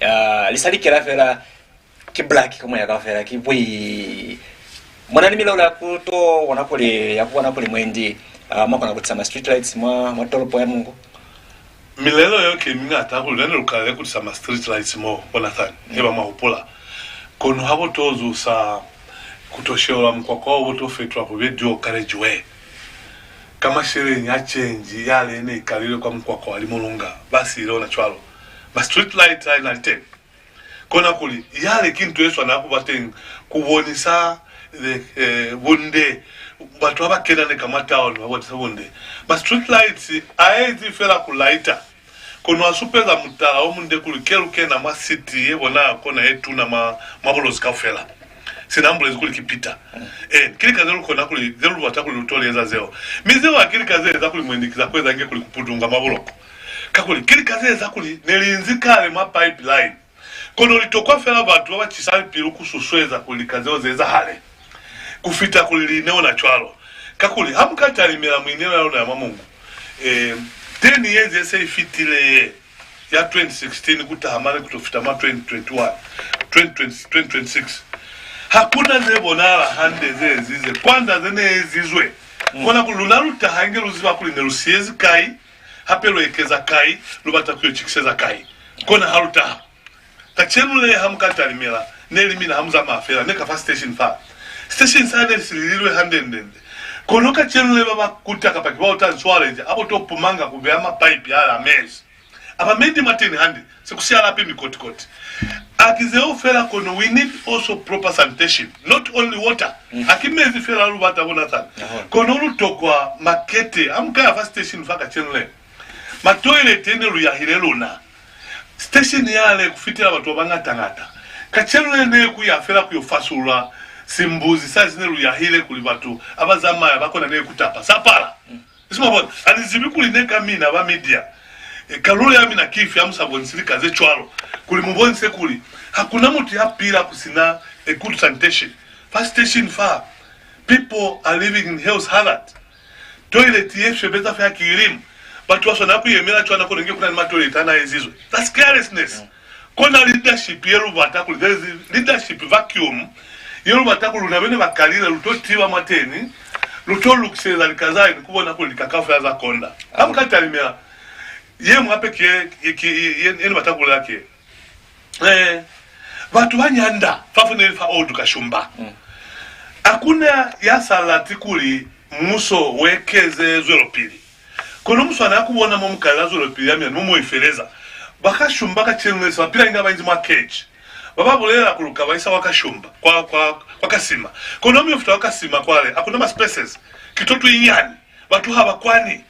Ah, li sa likela fela ki black ka moya kaufela, ki bwi. Mu na ni milelo ya ku to bona kuli, ya ku bona kuli mwendi, ah, mwa kona ku tisa ma street lights mwa, mwa tolopo ya Mungu? Milelo yeo ki miñata hahulu, ne lu kalile ku tisa ma street lights mo, bo Nathan, mm, haiba mwa hupula. Kono ha bo to zusa ku to sheola mukwakwa wo, bo to fetulwa ku be dual carriageway. Ka masheleñi a change yale ne i kalile kwa mukwakwa wa Limulunga, ba siile ona cwalo. Ma street light a na li teñi. Kona kuli, yale ki nto ye swanela ku ba teñi ku bonisa the, eh, bunde. Batu ha ba kena ne ka mwa town, ba bonisa bunde. Ma street lights a ezi fela ku lighta, kono a supeza mutala o munde kuli ke lu kena mwa city ye bonahala kona ye tuna mwa, mwa Bulozi kaufela. Sina mbulezi kuli ki Peter. Eh, ki lika ze lu kona kuli, ze lu bata kuli lu to li eza zeo. Mi zeo ha ki lika ze eza kuli mwendi ki za ku eza inge kuli ku pudunga mwa buloko. Kakuli, ki lika ze eza kuli ne li inzi kale mwa pipeline. Kono li tokwa fela batu ba ba cisa lipilu ku susueza kuli lika zeo ze ezahale, ku fita kuli li ine ona cwalo. Kakuli, ha mu ka talimela muinelo ya luna ya mwa Mungu, eh, ten years ye se i fitile ye, ya twenty sixteen ku taha mane ku to fita mwa twenty twenty-one, twenty twenty, twenty twenty-six, ha ku na ze bonahala hande ze ezize kwand'a ze ne ezizwe. Mm. Kona kuli luna lu taha inge lu ziba kuli ne lu siyezi kai, hape lu ekeza kai, lu bata ku yo cikiseza kai. Kona ha lu taha. Kacenu le ha mu ka talimela, ne li mina ha mu zamaya fela, ne ka fa station fa. Station sa ne si lililwe hande-ndende. Kono kacenu le ba ba kuta kapa ki bao ta nswaleja, a bo to pumanga ku beya mapaipi a la mezi. A ba mendi mwateni hande, se ku siya lapi mikoti-koti. A ki zeo fela kono we need also proper sanitation, not only water. Mm. Ha ki mezi fela lu bata, bo Nathan. Kono lu tokwa makete, ha mu ka ya fa station fa kacenu le. Matoileti ne lu yahile luna. Station yale ku fitela batu ba bañata-ñata. Kacenu le ne ku ya fela ku yo fasulula simbuzi sa zi ne lu yahile kuli batu ha ba zamaya ba kona ne ku tapa. Sa pala. Mm. Isi mwa bona, ha ni zibi kuli ne ka mina ba media, E, kalulo ya mina ki ifi ha mu sa bonisi lika ze cwalo, kuli mu bonise kuli ha ku na mutu ya pila ku si na a good sanitation? Fa station fa, people are living in health hazard. Toilet ye shwebeza fela ki ilimu. Batu ba swanela ku yemela cwana kono inge ku na ni matoilet a n'a ezizwe. That's carelessness. Kona leadership ye lu bata kuli, there is leadership vacuum ye lu bata kuli luna bene ba kalile lu to tiba mwateni, lu to lukiseza lika za ni ku bona kuli lika kaufela za konda. Ha mu ka talimela ye ñwi hape ki ye, ye, ki, ye, ye, ye ni bata ku bulela ki ye. Eh, batu ba nyanda fa fo ne li fa Old Kashumba. Ha ku na ya sa lati kuli muso u ekeze zwelopili. Kono mu swanela ku bona mo mu kalela zwelopili ya mina ni mo mu i feleza. Ba Kashumba kacenu le se ba pila inge ba inzi mwa cage. Ba ba bulelela kuli lu ka ba isa kwa Kashumba, kwa, kwa, kwa Kasima. Kono ha mu yo fita kwa Kasima kwale, ha ku na ma spaces. Ki to twinyani. Batu ha ba kwani.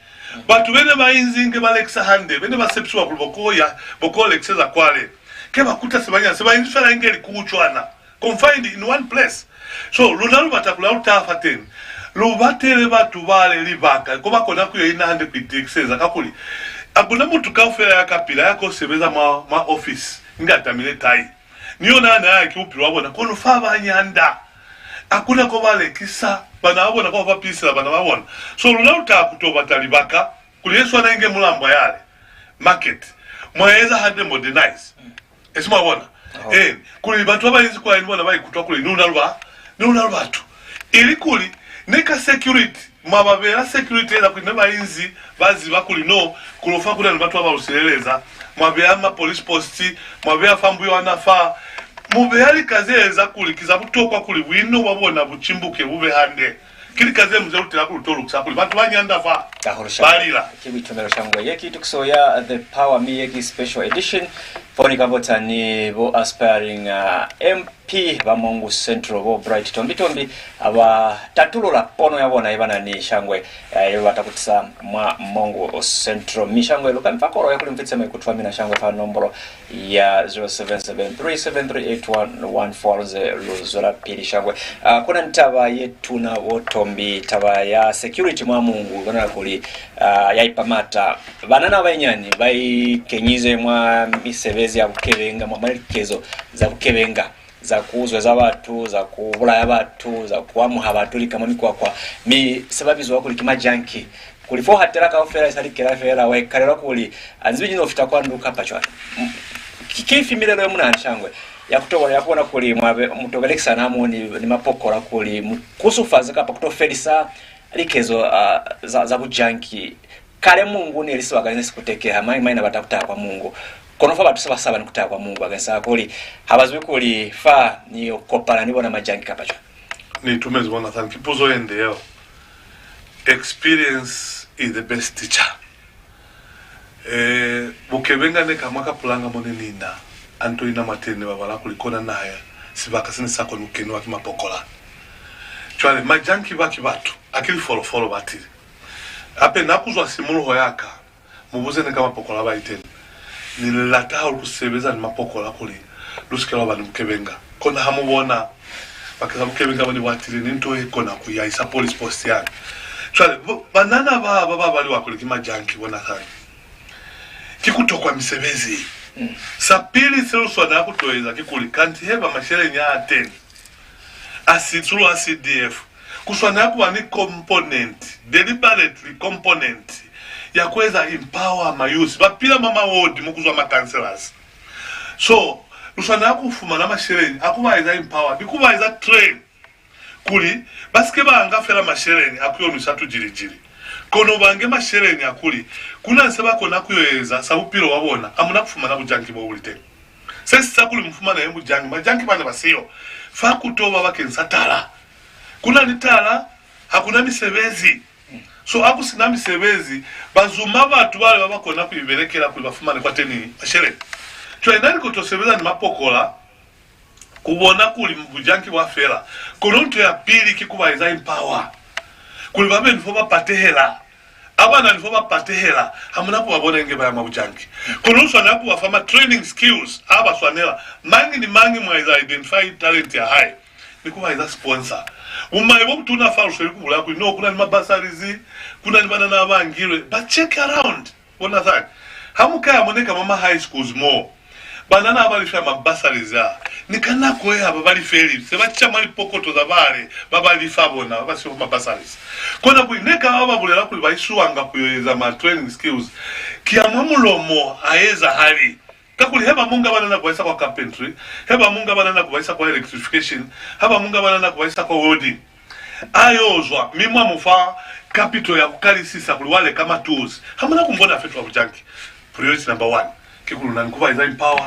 Batu bene ba inzi inge ba lekisa hande, bene ba sepisiwa kuli bo ko ya, bo ko lekiseza kwale, ke ba kuta se ba nyana, se ba inzi fela inge likuhu cwana, confined in one place. So, luna lu bata kuli ha lu taha fateni, lu batele batu bale libaka ko ba kona ku yo ina hande ku itikiseza, kakuli ha ku na mutu kaufela ya ka pila ya ko sebeza mwa, mwa office inge a tamile tai. Ni yona ha na ya ki bupilo bwa bona, kono fa ba nyanda, ha ku na ko ba lekisa bana ba bona, ko ba pilisela bana ba bona. So, luna lu taha ku to bata libaka kuli ye swana inge mulambwa yale, market, mwa eza hande, modernize. Esi mwa bona? Eh, kuli batu ba ba inzi kwale ni bona ba ikutwa kuli ni luna lu ba, ni luna lu batu. Ili kuli ne ka security, mwa ba beela security eza kuli ne ba inzi ba ziba kuli no, ku lo fa ku na ni batu ba ba lu sileleza. Mwa beya ma police post, mwa beya fa mbuyo wa nafa, mu beya lika ze eza kuli ki za butokwa kuli buino bwa bona bu cimbuke bu be hande. Ki lika ze mu ze lutela kuli to lukisa kuli batu ba nyanda fa ba lila. Ki buitumelo shangwe. Ye ki tukiso ya The Power, mi ye ki special edition. Foni ka bota ni bo aspiring, uh, M P ba Mongu Central, bo Bright Tombi Tombi, ha ba tatulula pono ya bona ye ba na ni shangwe, eh, ye ba bata ku tisa mwa Mongu Central. Mi shangwe, lu ka mi fa kolo ya kuli mu fitise maikuto a mina shangwe fa nombolo ya zero seven seven three seven three eight one one four, ze lu zwelapili shangwe. Ah, ku na ni taba ye tuna, bo Tombi, taba ya security mwa Mongu, bona kuli, ah, ya ipamata. Banana ba banyinyani ba ikenyize mwa misebezi ya bukebenga, mwa, mwa likezo za bukebenga, za ku zweza batu, za ku bulaya batu, za ku amuha batu lika mwa mikwakwa. Mi se ba bizwa kuli ki majanki. Kuli fo hatela kaufela i sa likela fela, wa ikalelwa kuli, a nzibi ni no fita kwa ndu kapa cwani. Mm, ki, ki ifi milelo ye mu na ni shangwe ya ku tobola, ya ku bona kuli mwa be, mu to belekisana mo ni, ni mapokola kuli mu kusufaze kapa ku to felisa likezo, ah, za, za bujanki? Kale Mongu ne li sibaka se si kutekeha, mañi mañi na bata ku taha kwa Mongu. Kono fa batu se ba saba ni ku taha kwa Mongu, bakeñisa kuli ha ba zibi kuli fa ni yo kopana ni bona majanki kapa cwani. Ni itumezi bona, thank you. Puzo ye nde yeo. Experience is the best teacher. Eh, bukebenga ne ka mwa Kapulanga mo ne ni na, a nto ina mwateni, ne ba bala kuli kona naha ya sibaka se ne sa koni ku keniwa ki mapokola. Cwale, majanki ba ki batu, a ki lifolofolo batili. Hape na ku zwa simuluho ya ka, mu buze ne ka mapokola ba iteni. Ni lata hahulu ku sebeza ni mapokola kuli lu si ke lwa ba ni bukebenga. Kona ha mu bona, bakeñisa bukebenga bo ni bwatile, ni nto ye kona ku yahisa police post yani. Cwale, bo, banana ba, ba, ba baliwa kuli ki majanki, bona kani. Ki ku tokwa misebezi. Sa pili se lu swanela ku to eza kikuli, kanti heba masheleñi a teni a si, sulo a C D F, ku swanela ku ba ni component, deliberately component, ya ku eza empower ma youth. Ba pila mwa ma ward mo ku zwa ma councillors. So, lu swanela ku fumana masheleñi a ku ba eza empower, ni ku ba eza train, kuli ba si ke ba nga fela masheleñi a ku yo nwisa tujilijili, kono ba nge masheleñi a kuli ku na se ba kona ku yo eza sa bupilo bwa bona, ha mu na ku fumana bujanki bo bu li teñi. Se si sa kuli mu fumane bujanki, majanki ba ne ba siyo. Fa ku to ba bakeñisa tala. Ku na ni tala, ha ku na misebezi. So, ha ku si na misebezi, ba zuma batu bale ba ba kona ku ibelekela kuli ba fumane kwateni masheleñi. Cwale, na ni ko to sebeza ni mapokola ku bona kuli bujanki bwa fela. Kono nto ya pili ki ku ba eza empower, kuli ba be ni fo ba patehela. Ha ba na ni fo ba patehela, ha mu na ku ba bona inge ba ya mwa bujanki. Kono lu swanela ku ba fa ma training skills a ba swanela. Mañi ni mañi mwa eza identify talent ya hae, ni ku ba eza sponsor. Bumai bo butuna fa lu sweli ku bulaya kuli, no, ku na ni ma bursaries, ku na ni banana ba ngilwe. But check around. Bona sani. Ha mu ka ya mo ne ka mwa ma high schools mo, banana ha ba lifa ma bursaries a, ni ka nako ye ha ba ba lifeli, se ba ca mwa lipokoto za bale ba ba lifa bona, ba ba siyo ma bursaries. Kona kuli ne ka ba ba bulela kuli ba iswanga ku yo eza ma training skills, ki ya mwa mulomo ha ezahali. Kakuli he ba mu nga banana ku ba isa kwa carpentry, he ba mu nga banana ku ba isa kwa electrification, ha ba mu nga banana ku ba isa kwa welding, a yo zwa, mi mwa mu fa capital ya ku kalisisa kuli wa leka ma tools. Ha mu na ku mbona fetuha bujanki. Priority number one ki kuli lu na ni ku ba eza empower,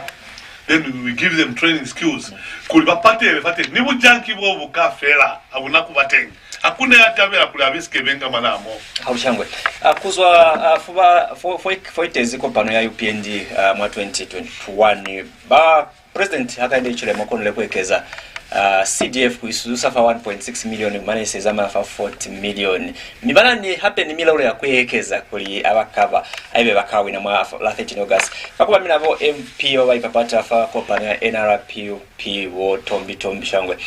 then we give them training skills kuli ba patele fateñi. Ni bujanki bo bu ka fela, ha bu na ku ba teñi. Ha ku na ya tabela kuli a be sikebenga mwanaa mo. Ha bu shangwe. A, ku zwa, a, fo ba, fo, fo, fo itezi kopano ya U P N D, a, mwa twenty twenty-one, ba President Hakainde Hichilema konile ku ekeza, a, C D F ku i suzusa fa one point six million, mane se zamaya fa forty million. Mi ba na ni hape ni milelo ya ku i ekeza kuli ha ba ka ba, haibe ba ka wina mwa la thirteen August. Ka ku ba mina bo M P ba ba ipapata fa kopano ya N R P U P, bo Tombi Tombi shangwe.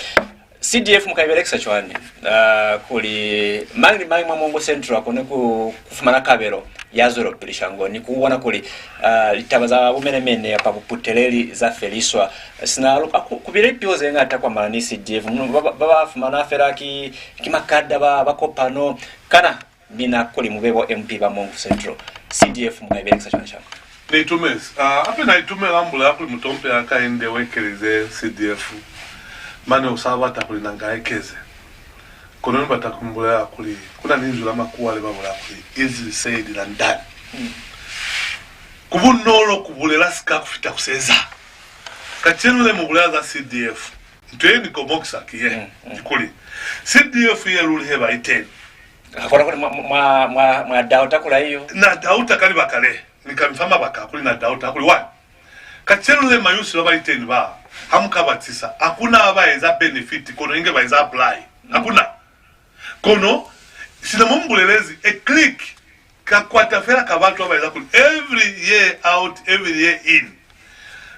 C D F mu ka i belekisa cwañi, ah, kuli mañi ni mañi mwa Mongu Central a kone ku, ku fumana kabelo ya zwelopili shangoni, ku bona kuli, ah, litaba za bumenemene kapa buputeleli za feliswa? Sina lu, a ku, ku bile lipiho ze ñata kwa mala ni C D F, mu, ba, ba, ba ba fumana fela ki, ki makada ba, ba kopano, kana mina kuli mu be bo M P ba Mongu Central, C D F mu ka i belekisa cwañi shangwe? Ni itumezi. Ah, hape na itumela ha mu bulela kuli mutompehi Hakainde u ekelize C D F. Mane u sa bata kuli na nga ekeze. Kono ni bata ku mu bulela kuli ku na ni linzwi la Makuwa le ba bulela kuli, "Easily said than done." Mm. Ku bunolo ku bulela sika ku fita ku si eza. Kacenu le mu bulela za C D F. Nto ye ni komokisa ki ye, mm, mm, kikuli C D F ye luli he ba i teñi. Ha kona kuli mwa, mwa, mwa, mwa dauta kuli ha i yo. Na dauta ka libaka le, ni ka mi fa mabaka a kuli na dauta, kuli why. Kacenu le mayusi ba ba li teñi ba, ha mu ka ba tisa, ha ku na ba eza benefit, kono inge ba eza apply. Ha ku na. Kono, sina mo mu bulelezi, a click, ka kwata fela ka batu ba ba eza kuli every year out, every year in.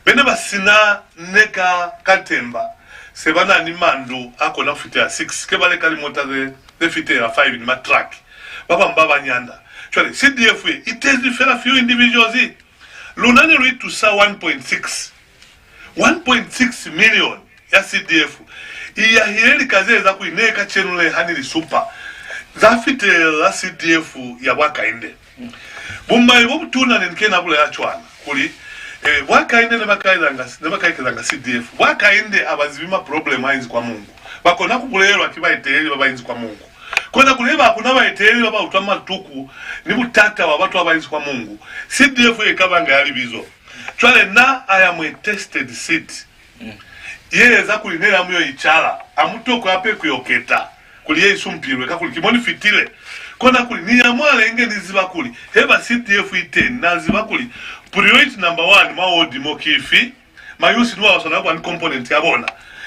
Be ne ba si na ne ka katemba, se ba na ni mandu a kona ku fitela six, ke ba leka limota ze, ze fitela five ni matruck. Ba bañwi ba ba nyanda. Cwale, C D F ye, i tezi fela few individuals. Luna ne lu itusa one point six. One point six million ya C D F i yahile lika ze eza kuli ne kacenu le ha ni li supa za fitelela C D F ya bo Hakainde. Bumai bo butuna ne ni ke na bulela cwana kuli, eh, bo Hakainde ne ba ka ezanga, ne ba ka ekezanga C D F. Bo Hakainde ha ba zibi ma problem a inzi kwa Mongu. Ba kona ku bulelelwa ki baeteleli ba ba inzi kwa Mongu. Kona kuli haiba ha ku na baeteleli ba ba utwa matuku ni butata bwa batu ba ba inzi kwa Mongu, C D F ye ka banga ya libizo. Cwale na I am a tested seed. Mm. Ye eza kuli ne la mu yo icala, ha mu tokwi hape ku yo keta kuli ye i sumpilwe, kakuli ki mo ni fitile. Kona kuli ni ya mwale inge ni ziba kuli haiba C D F i teñi, na ziba kuli priority number one mwa ward mo ki ifi, mayusi ni ba ba swanela ku ba ni component ya bona.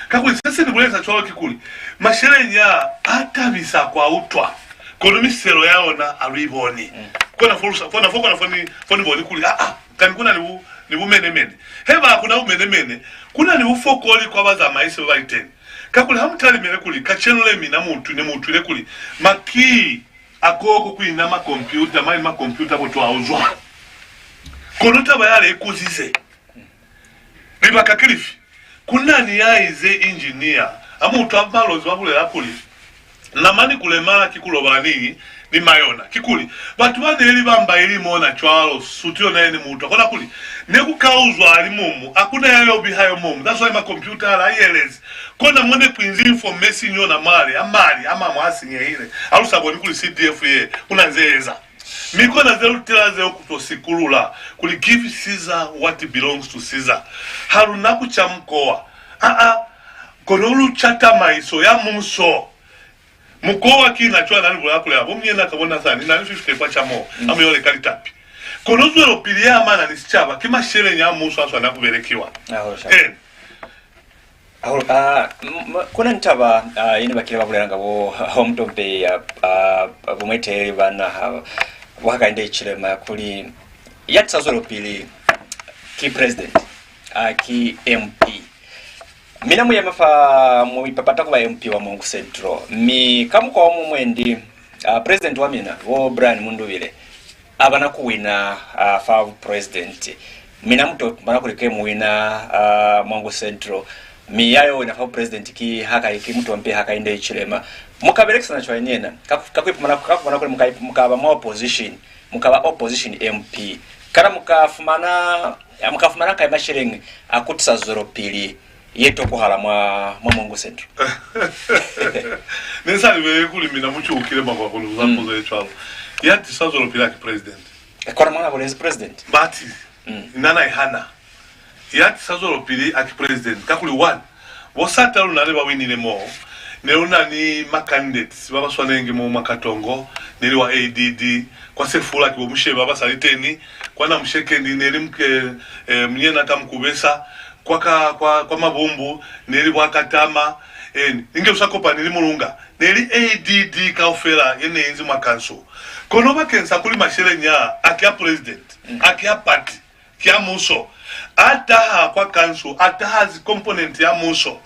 Kakuli se se ni bulelisa cwalo kikuli, masheleñi a, a tabisa ku a utwa, kono miselo ya ona ha lu i boni. Mm. Kona fo lu sa, kona fo, kona fo ni, fo ni boni kuli, aa, kani ku na ni bu, ni bumenemene. Haiba ha ku na bumenemene, ku na ni bufokoli kwa bazamaisi ba ba li teñi. Kakuli ha mu talimele kuli, kacenu le mina mu utwi, ne mu utwile kuli, makii a koko ku ina makompyuta, mane makompyuta bo twauzwa. Kono taba yale i kuzize. Libaka ki lifi? Ku na ni ya ize injiniya. Ha mu utwa Malozi ba bulela kuli, "Namani ku lemala ki ku lobala ni, ni mayona." Kikuli, batu ba ne li bamba ili mona cwalo, suti yona ye ne mu utwa. Kona kuli, ne ku ka uzwa alimumu, ha ku na ya yo biha yo mumu. That's why makompyuta ala a yelezi. Kona mo ne ku inzi information yona mwale, a mali, a mañwi a sinyehile. Ha lu sa boni kuli C D F ye, ku na ze eza. Mi kona ze lu tela zeo ku to sikulula, kuli, "Give Caesar what belongs to Caesar." Ha lu na ku ca mukowa. Aa, kono lu ca tamaiso ya muso. Mukowa ki na cwana ni bulela kuli, "Abo munyena ka bona sa, ni na ni fifty kwacha mo, mm, a mu yo leka litapi." Kono zwelopili ya amana ni sicaba ki masheleñi a muso a swanela ku belekiwa. Hahulu, sha. Eh. Hahulu, ah, m-, m-, ku na ni taba, ah, ye ne ba kile ba bulelanga bo, bo mutompehi ya, ah, bo mueteleli ba naha, bo Hakainde Hichilema, kuli ya tisa zwelopili ki president, ah, ki M P. Mina mu yema fa, mu ipapata ku ba M P wa Mongu Central. Mi ka mukwa o muñwi mwendi, ah, president wa mina, bo Brian Mundubile, a, abana ku wina, ah, fa bu president. Mina mu to bona kuli ke mu wina, ah, Mongu Central. Mi ya yo wina fa bu president ki hakai, ki Mutompi hakai, Ndei Chilema. Mu ka belekisana cwañi ni yena? Ka, ka ku ipumana, ka ku bona kuli mu ka, mu ka ba mwa opposition, mu ka ba opposition M P. Kana mu ka fumana, mu ka fumana kai masheleñi a ku tisa zwelopili ye tokwahala mwa, mwa Mongu Central? Ne ni sa libeleli kuli mina mu cuukile makwakulu ku za puzo ye cwalo. Ya tisa zwelopili haki president. Kona mwa na bulezi president. But, mm, na na ihana. Ya tisa zwelopili haki president. Kakuli, one, bo sata luna ne ba winile mo, ne lu na ni ma candidates ba ba swanengi mo mwa Katongo, ne li wa A D D, kwa Sefula ki bo Mushebe ba ba sa li teni, kwa Namushekeni ne li Mke-, eh, Munyena ka Mukubesa, kwa ka, kwa, kwa Mabumbu, ne li bwa Katama, eh, inge lu sa kopani ni Mulunga, ne li A D D kaufela ye ne inzi mwa kanso. Kono bakeñisa kuli masheleñi a, a ki a president, a ki a party, ki a muso, a taha kwa kanso, a taha zi component ya muso.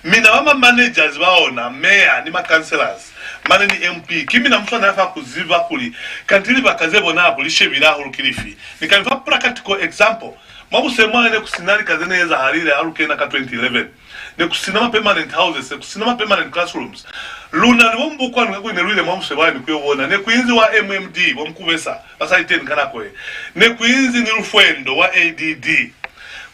Mina ba ma managers ba ona, mayor ni ma councillors, mane ni M P, ki mina mu swanela fa ku ziba kuli kanti libaka ze bona kuli shebile hahulu ki lifi. Ni ka mi fa practical example. Mwa busemo ne ku si na lika ze ne ezahalile ha lu kena ka twenty eleven. Ne ku si na ma permanent houses, ne ku si na ma permanent classrooms. Luna ni bo mbukwanu kakuli ne lu ile mwa busemo ni ku yo bona. Ne ku inzi wa M M D, bo Mukubesa, ba sa li teni ka nako ye. Ne ku inzi ni Lufwendo wa A D D.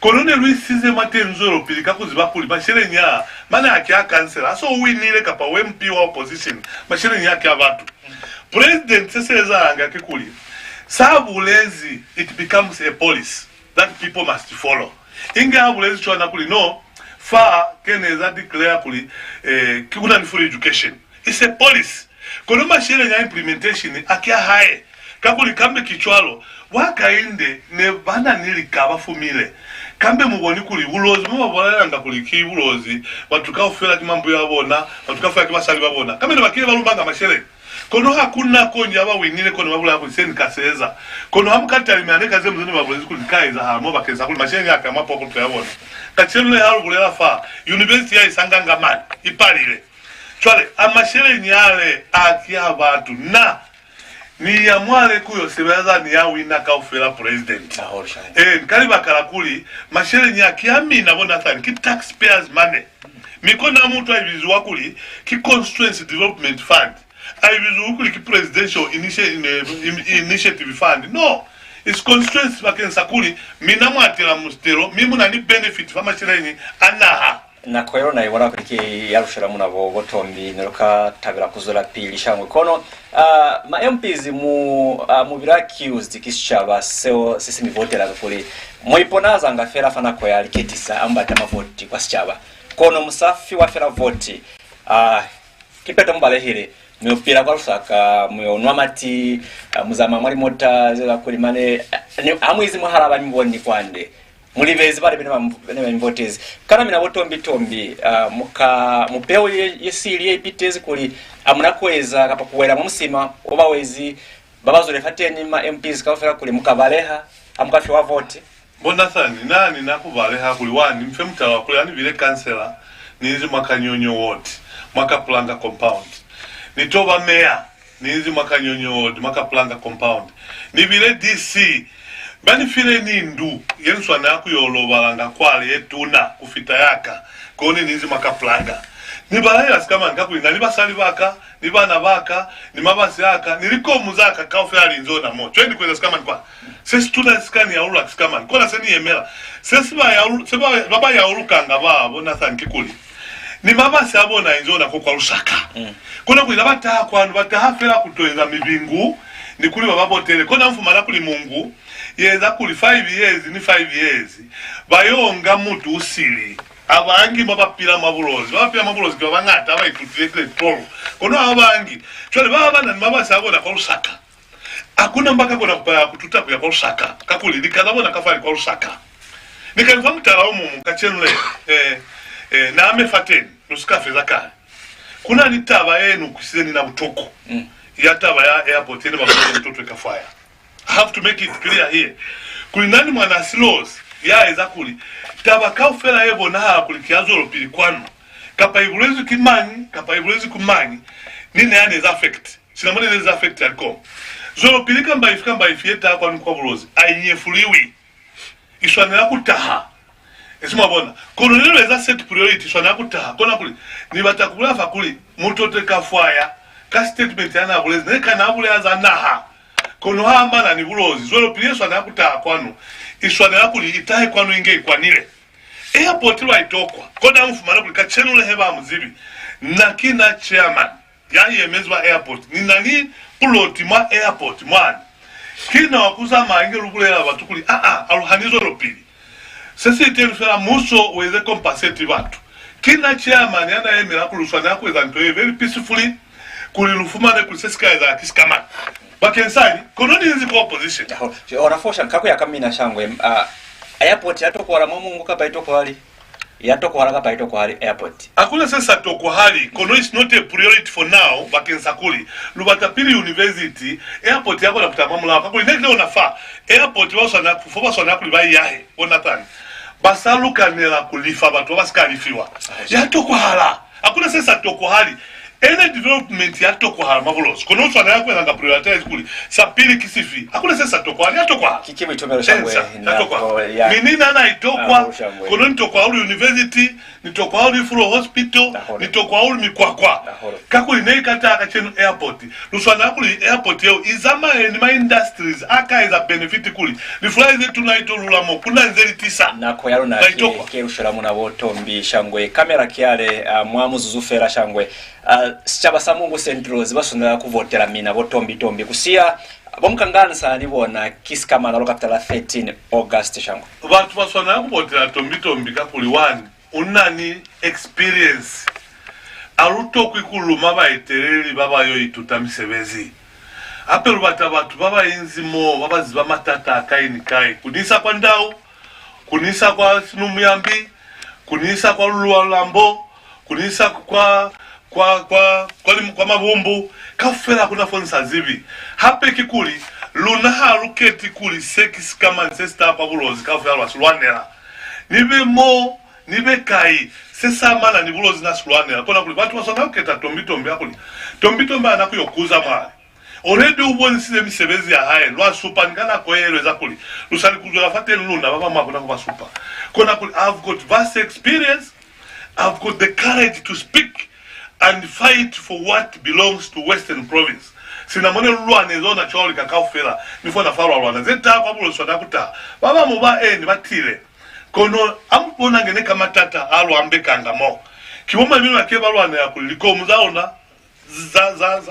Kono ne lu isize mwateñi zwelopili ka ku ziba kuli masheleñi a, mane a ki a kansela, ha se u winile kapa u M P wa opposition, masheleñi a ki a batu. President se si ezahalanga kikuli, sa bulezi, it becomes a policy that people must follow. Inge ha bulezi cwana kuli, no, fa ke ne eza declare kuli, eh, ki ku na ni free education. It's a policy. Kono masheleñi a implementation a ki a hae. Kakuli kambe ki cwalo, bwa Kainde ne ba na ni lika ba fumile. Kambe mu boni kuli Bulozi bo ba bulelanga kuli ki Bulozi, batu kaufela ki mambuyo a bona, batu kaufela ki basali ba bona. Kambe ne ba kile ba lumanga masheleñi. Kono ha ku na konji ya ba winile kono ba bulela kuli se ni ka se eza. Kono ha mu ka talimela ne ka ze mu ze ne ba bulezi kuli ni ka ezahala mo bakeñisa kuli masheleñi a ka mwa pokoto ya bona. Kacenu le ha lu bulela fa, university ya Isanganga mane, i palile. Cwale, a masheleñi ale a ki a batu. Na, ni ya mwale ku yo sebeza ni ya wina kaufela president. Hahulu shame. Eh, ka libaka la kuli, masheleñi a ki a mina bo Nathan, ki taxpayers money. Mi kona mutu a ibiziwa kuli, ki Constituency Development Fund. A ibiziwa kuli ki Presidential Initia-, in-, in-, Initiative Fund. No, it's constituency bakeñisa kuli, mina mwa tela musitelo, mi mu na ni benefit fa masheleñi a naha. Nako ye luna i bona kuli ki ya lu shela muna bo, bo Tombi, ne lu ka tabela ku zwelapili shangwe. Kono, ah, ma M Ps mu, ah, mu bile accused ki sicaba seo se si mi votela kakuli mu iponazanga fela fa nako ya liketisa, a mu bata mavoti kwa sicaba. Kono mu sa fiwa fela voti, ah, kipeto mu balehile, mu yo pila kwa Lusaka, mu yo nwa mati, ah, mu zamaya mwa limota ze kakuli mane, ah, ni, ha mu izi mwahalaa ba ni boni kwande. Mu libezi bale bene ba mu-, bene ba mi votezi. Kana mina bo Tombi Tombi, ah, mu ka, mu peho ye, ye sili ye ipitezi kuli ha mu na ku eza kapa ku wela mwa musima o ba wezi ba ba zwile fateni ma M Ps kaufela kuli mu ka baleha ha mu ka fiwa voti? Bo Nathan, na ni na ku baleha kuli wa ni mi fe mutala wa kuli ha ni bile kansela, ni inzi mwa Kanyonyo Ward, mwa Kaplanga Compound. Ni to ba meya, ni inzi mwa Kanyonyo Ward, mwa Kaplanga Compound. Ni bile D C. Ba ni file ni ndu ye ni swanela ku yo lobalanga kwale ye tuna ku fita ya ka, kono ni inzi mwa Kaplanga. Ni balaela sikamani kakuli na ni basali ba ka, ni bana ba ka, ni mabasi a ka, ni likomu za ka kaufela li inzi ona mo. Cwale ni ku eza sikamani kwa? Se si tuna si ka ni yaulula ki sikamani? Kona se ni yemela. Se si ba yaulu-, se ba, ba ba yaulukanga ba bo Nathan kikuli, ni mabasi a bona a inzi ona ko kwa Lusaka. Mm. Kona kuli na ba taha kwanu, ba taha fela ku to eza mibingu, ni kuli ba ba botele. Kona mu fumana kuli Mongu ye eza kuli five years ni five years, ba yo nga mutu u sili. Ha ba ngi ba ba pila mwa Bulozi. Ba ba pila mwa Bulozi ki ba bañata, ha ba itutile grade twelve. Kono ha ba ngi. Cwale ba ba na ni mabasi a bona kwa Lusaka. Ha ku na mba ka kona ku palelwa ku tuta ku ya kwa Lusaka, kakuli lika za bona kafa li kwa Lusaka. Ni ka ni fa mutala o muñwi kacenu le, eh, eh, na me fateni, lu si ka feza kale. Ku na ni taba ye ni utwisize ni na butoko, mm, ya taba ya airport ye ne ba bulezi mutoto ka faya. I have to make it clear here kuli na ni mwana Silozi ya eza kuli taba kaufela ye bonahala kuli ki ya zwelopili kwanu, kapa i bulezwi ki mañi, kapa i bulezwi ku mañi, ni ne ya ni eza affect. Sina mo ne ni eza affect ya likomu. Zwelopili kamba ifi kamba ifi ye taha kwanu kwa Bulozi, a i nyefuliwi. I swanela ku taha. Esi mwa bona? Kono ne lu eza set priority, i swanela ku taha. Kona kuli, ni bata ku bulela fa kuli, mutote ka fwaya, ka statement ya n'a bulezi, ne kana a bulela za naha. Kono ha amana ni Bulozi, zwelopili ye swanela ku taha kwanu, i swanela kuli i tahe kwanu inge i kwanile. Airport lwa i tokwa, kono ha mu fumana kuli kacenu le he ba mu zibi. Na ki na chairman ya yemezi ba airport, ni na ni plot mwa airport mwani. Ki na wa ku zamaya inge lu bulela batu kuli, "Aa, a lu hani zwelopili." Se si teñi fela, muso u eze compensate batu. Ki na chairman ya na yemela kuli lu swanela ku eza nto ye very peacefully, kuli lu fumane kuli se si ka ezahala ki sikamañi. Bakeñisa ni, kono ni inzi kwa opposition. Yaho, ona fo sha-, ka ku ya ka mina shangwe, ah, airport ya tokwala mwa Mongu kapa i tokwali? Ya tokwala kapa i tokwali airport? Hakuna se sa tokwahali, kono it's not a priority for now, bakeñisa kuli lu bata pili university, airport ya kona ku taha mwa mulaho, kakuli ne kile ona fa, airport ba swanela ku, fo ba swanela kuli ba i yahe, bona tani. Ba sa lukanela ku lifa batu ba ba si ka lifiwa. Ya tokwahala. Hakuna se sa tokwahali. Any development ya tokwahala mwa Bulozi. Kono u swanela ku ezanga prioritize kuli sa pili ki sifi. Hakuna se sa tokwahali, ya tokwahala. Ki, ki buitumelo shangwe. Ensa, ya tokwahala. Mi ni na na i tokwa, kono ni tokwa hahulu university, ni tokwa hahulu Ifulo Hospital, ni tokwa hahulu mikwakwa. Kakuli ne i ka taha kacenu airport. Lu swanela kuli airport yeo i zamaye ni ma industries a ka eza benefit kuli lifulai ze tuna li to lula mo ku na nze li tisa. Nako ya luna ki, ki lu shwela muna bo Tombi shangwe. Kamera ki yale, ah, mwa muzuzu fela shangwe. Ah, sicaba sa Mongu Central zi ba swanela ku votela mina bo Tombi Tombi. Ku siya bo Mkangala ni sa na ni bona ki sikamana lo kapitala thirteen August shangwe. Batu ba swanela ku votela Tombi Tombi kakuli one, u na ni experience. A lu tokwi ku luma baeteleli ba ba yo ituta misebezi. Hape lu bata batu ba ba inzi mo ba ba ziba matata a kai ni kai, ku ni isa kwa ndau, ku ni isa kwa Sinumuyambi, ku ni isa kwa Lulualambo, ku ni isa kwa, kwa, kwa, kwa, lim-, kwa Mabumbu. Kaufela ha ku na fo ni sa zibi. Hape kikuli, luna ha lu keti kuli se ki sikamañi se si taha kwa Bulozi, kaufela lwa si lwanela. Ni be mo, ni be kai, se sa amana ni Bulozi na si lwanela. Kona kuli batu ba swanela ku keta Tombi Tombi, kakuli Tombi Tombi ha na ku yo kuza mwale. Already u bonisize misebezi ya hae, lwa supa ni ka nako ye lu eza kuli lu sa li ku zwela fateñi luna ba bañwi ha ku na ku ba supa. Kona kuli, I've got vast experience, I've got the courage to speak and fight for what belongs to Western Province. Sina mo ne lu lwanezi ona cwalo lika kaufela, ni fona fa lwa lwana. Ze taha kwa Bulozi swanela ku taha. Ba bañwi ba eni ba tile. Kono a mu bonange ne ka matata a lu ambekanga mo. Ki bo mañi ba ke ba lwanela kuli likomu za luna za, za,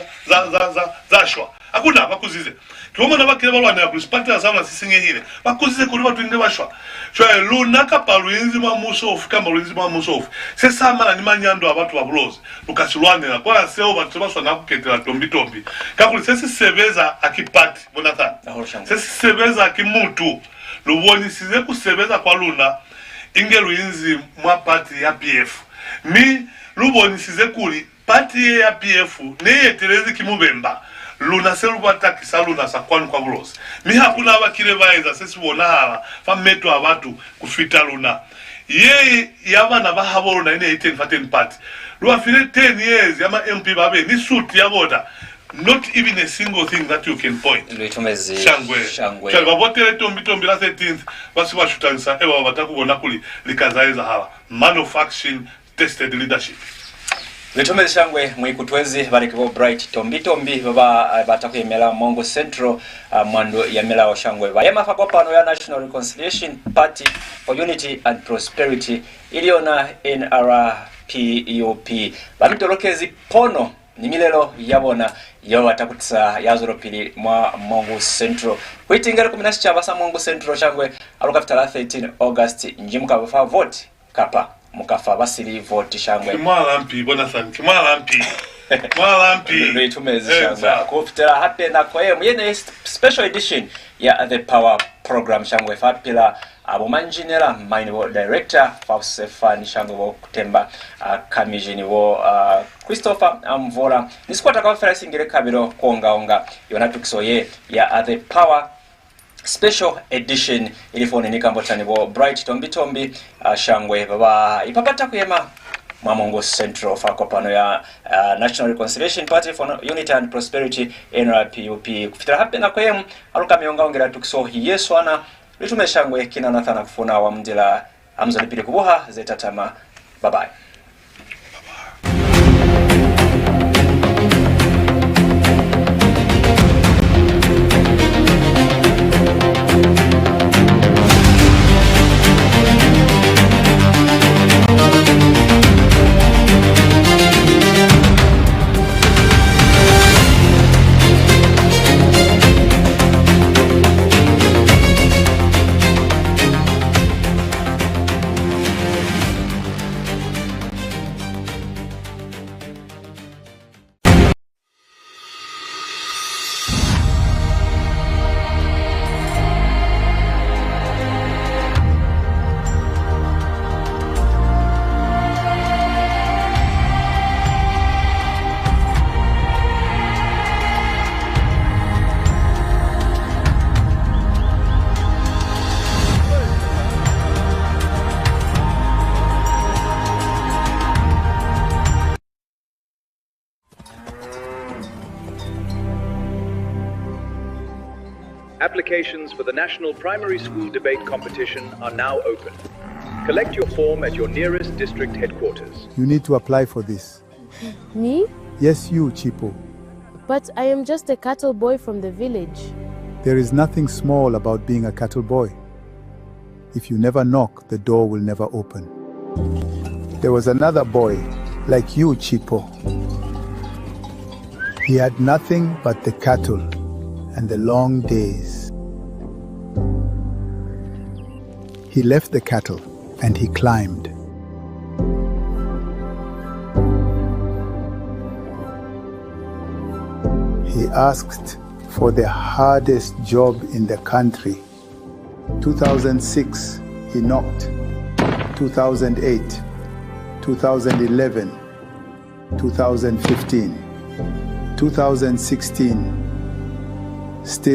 za shwa? Ha ku na ba kuzize. Ki bo mañi ba kile ba lwanela kuli sipatela sa luna si sinyehile? Ba kuzize kuli batu inge ba shwa. Cwale luna, kapa lu inzi mwa muso ufi kamba lu inzi mwa muso ufi, se sa amana ni manyando a batu ba Bulozi, lu ka si lwanela. Kwa seo, batu se ba swanela ku ketela Tombi Tombi, kakuli se si sebeza ha ki pati, bona tani. Se si sebeza ki mutu. Lu bonisize ku sebeza kwa luna inge lu inzi mwa pati ya P F. Mi lu bonisize kuli pati ye ya P F ne i etelezi ki Mubemba. Luna se lu bata ki sa luna sa kwanu kwa Bulozi. Mi ha ku na ba kile ba eza se si bonahala fa meto a batu ku fita luna. Ye ya bana ba habo luna i ne i teñi fa ten pati. Lu ba file ten years ya ma M P ba be ni suit ya bona. Not even a single thing that you can point. Lu itumezi shangwe. Shangwe. Cwale ba votele Tombi Tombi la thirteenth, ba si ba shutanyisa, eba ba bata ku bona kuli lika za ezahala. Man of action, tested leadership. Lu itumezi shangwe, mu ikutwezi, bale ki bo Bright Tombi Tombi, ba ba, eh, bata ku yemela Mongu Central, ah, mwa ndu ya milao shangwe. Ba yema fa kopano ya National Reconciliation Party for Unity and Prosperity, ili yona N R P U P. Ba mi tolokezi pono ni milelo ya bona ya ba bata ku tisa ya zwelopili mwa Mongu Central. Ku itingela ku mina sicaba sa Mongu Central shangwe, ha lu ka fita la thirteen August, nji mu ka ba fa vote kapa mu ka fa ba sili vote shangwe. Ki mwalampi, bona sani, ki mwalampi. Mwalampi. Lu itumezi shangwe. Ku fitela hape nako ye ñwi ye ne special edition ya The Power Program shangwe, fa pila a bo manjinela, mañi ni bo director, fa sefa ni shangwe bo Kutemba, a Kamiji ni bo, a Christopher, a Mvula, ni sikwata kaufela si ngile kabelo ku onga-onga yona tukiso ye ya, a The Power Special Edition, ili foni ni kambotani bo Bright Tombi Tombi, a shangwe, ba ba ipapata ku yema mwa Mongu Central fa kopano ya, uh, National Reconciliation Party for Unity and Prosperity, N R P U P. Ku fitela hape nako ye ñwi, ha lu ka mi ongaongela tukiso ye swana, lu itume shangwe. Ki na Nathan Kufuna wa Mundila. Ha mu zwelipili ku buha ze tatama. Bye bye. Applications for the National Primary School Debate Competition are now open. Collect your form at your nearest district headquarters. You need to apply for this. Me? Yes, you, Chipo. But I am just a cattle boy from the village. There is nothing small about being a cattle boy. If you never knock, the door will never open. There was another boy, like you, Chipo. He had nothing but the cattle and the long days. He left the cattle and he climbed. He asked for the hardest job in the country. Two thousand six, he knocked. Two thousand eight, two thousand eleven, two thousand fifteen, two thousand sixteen, still.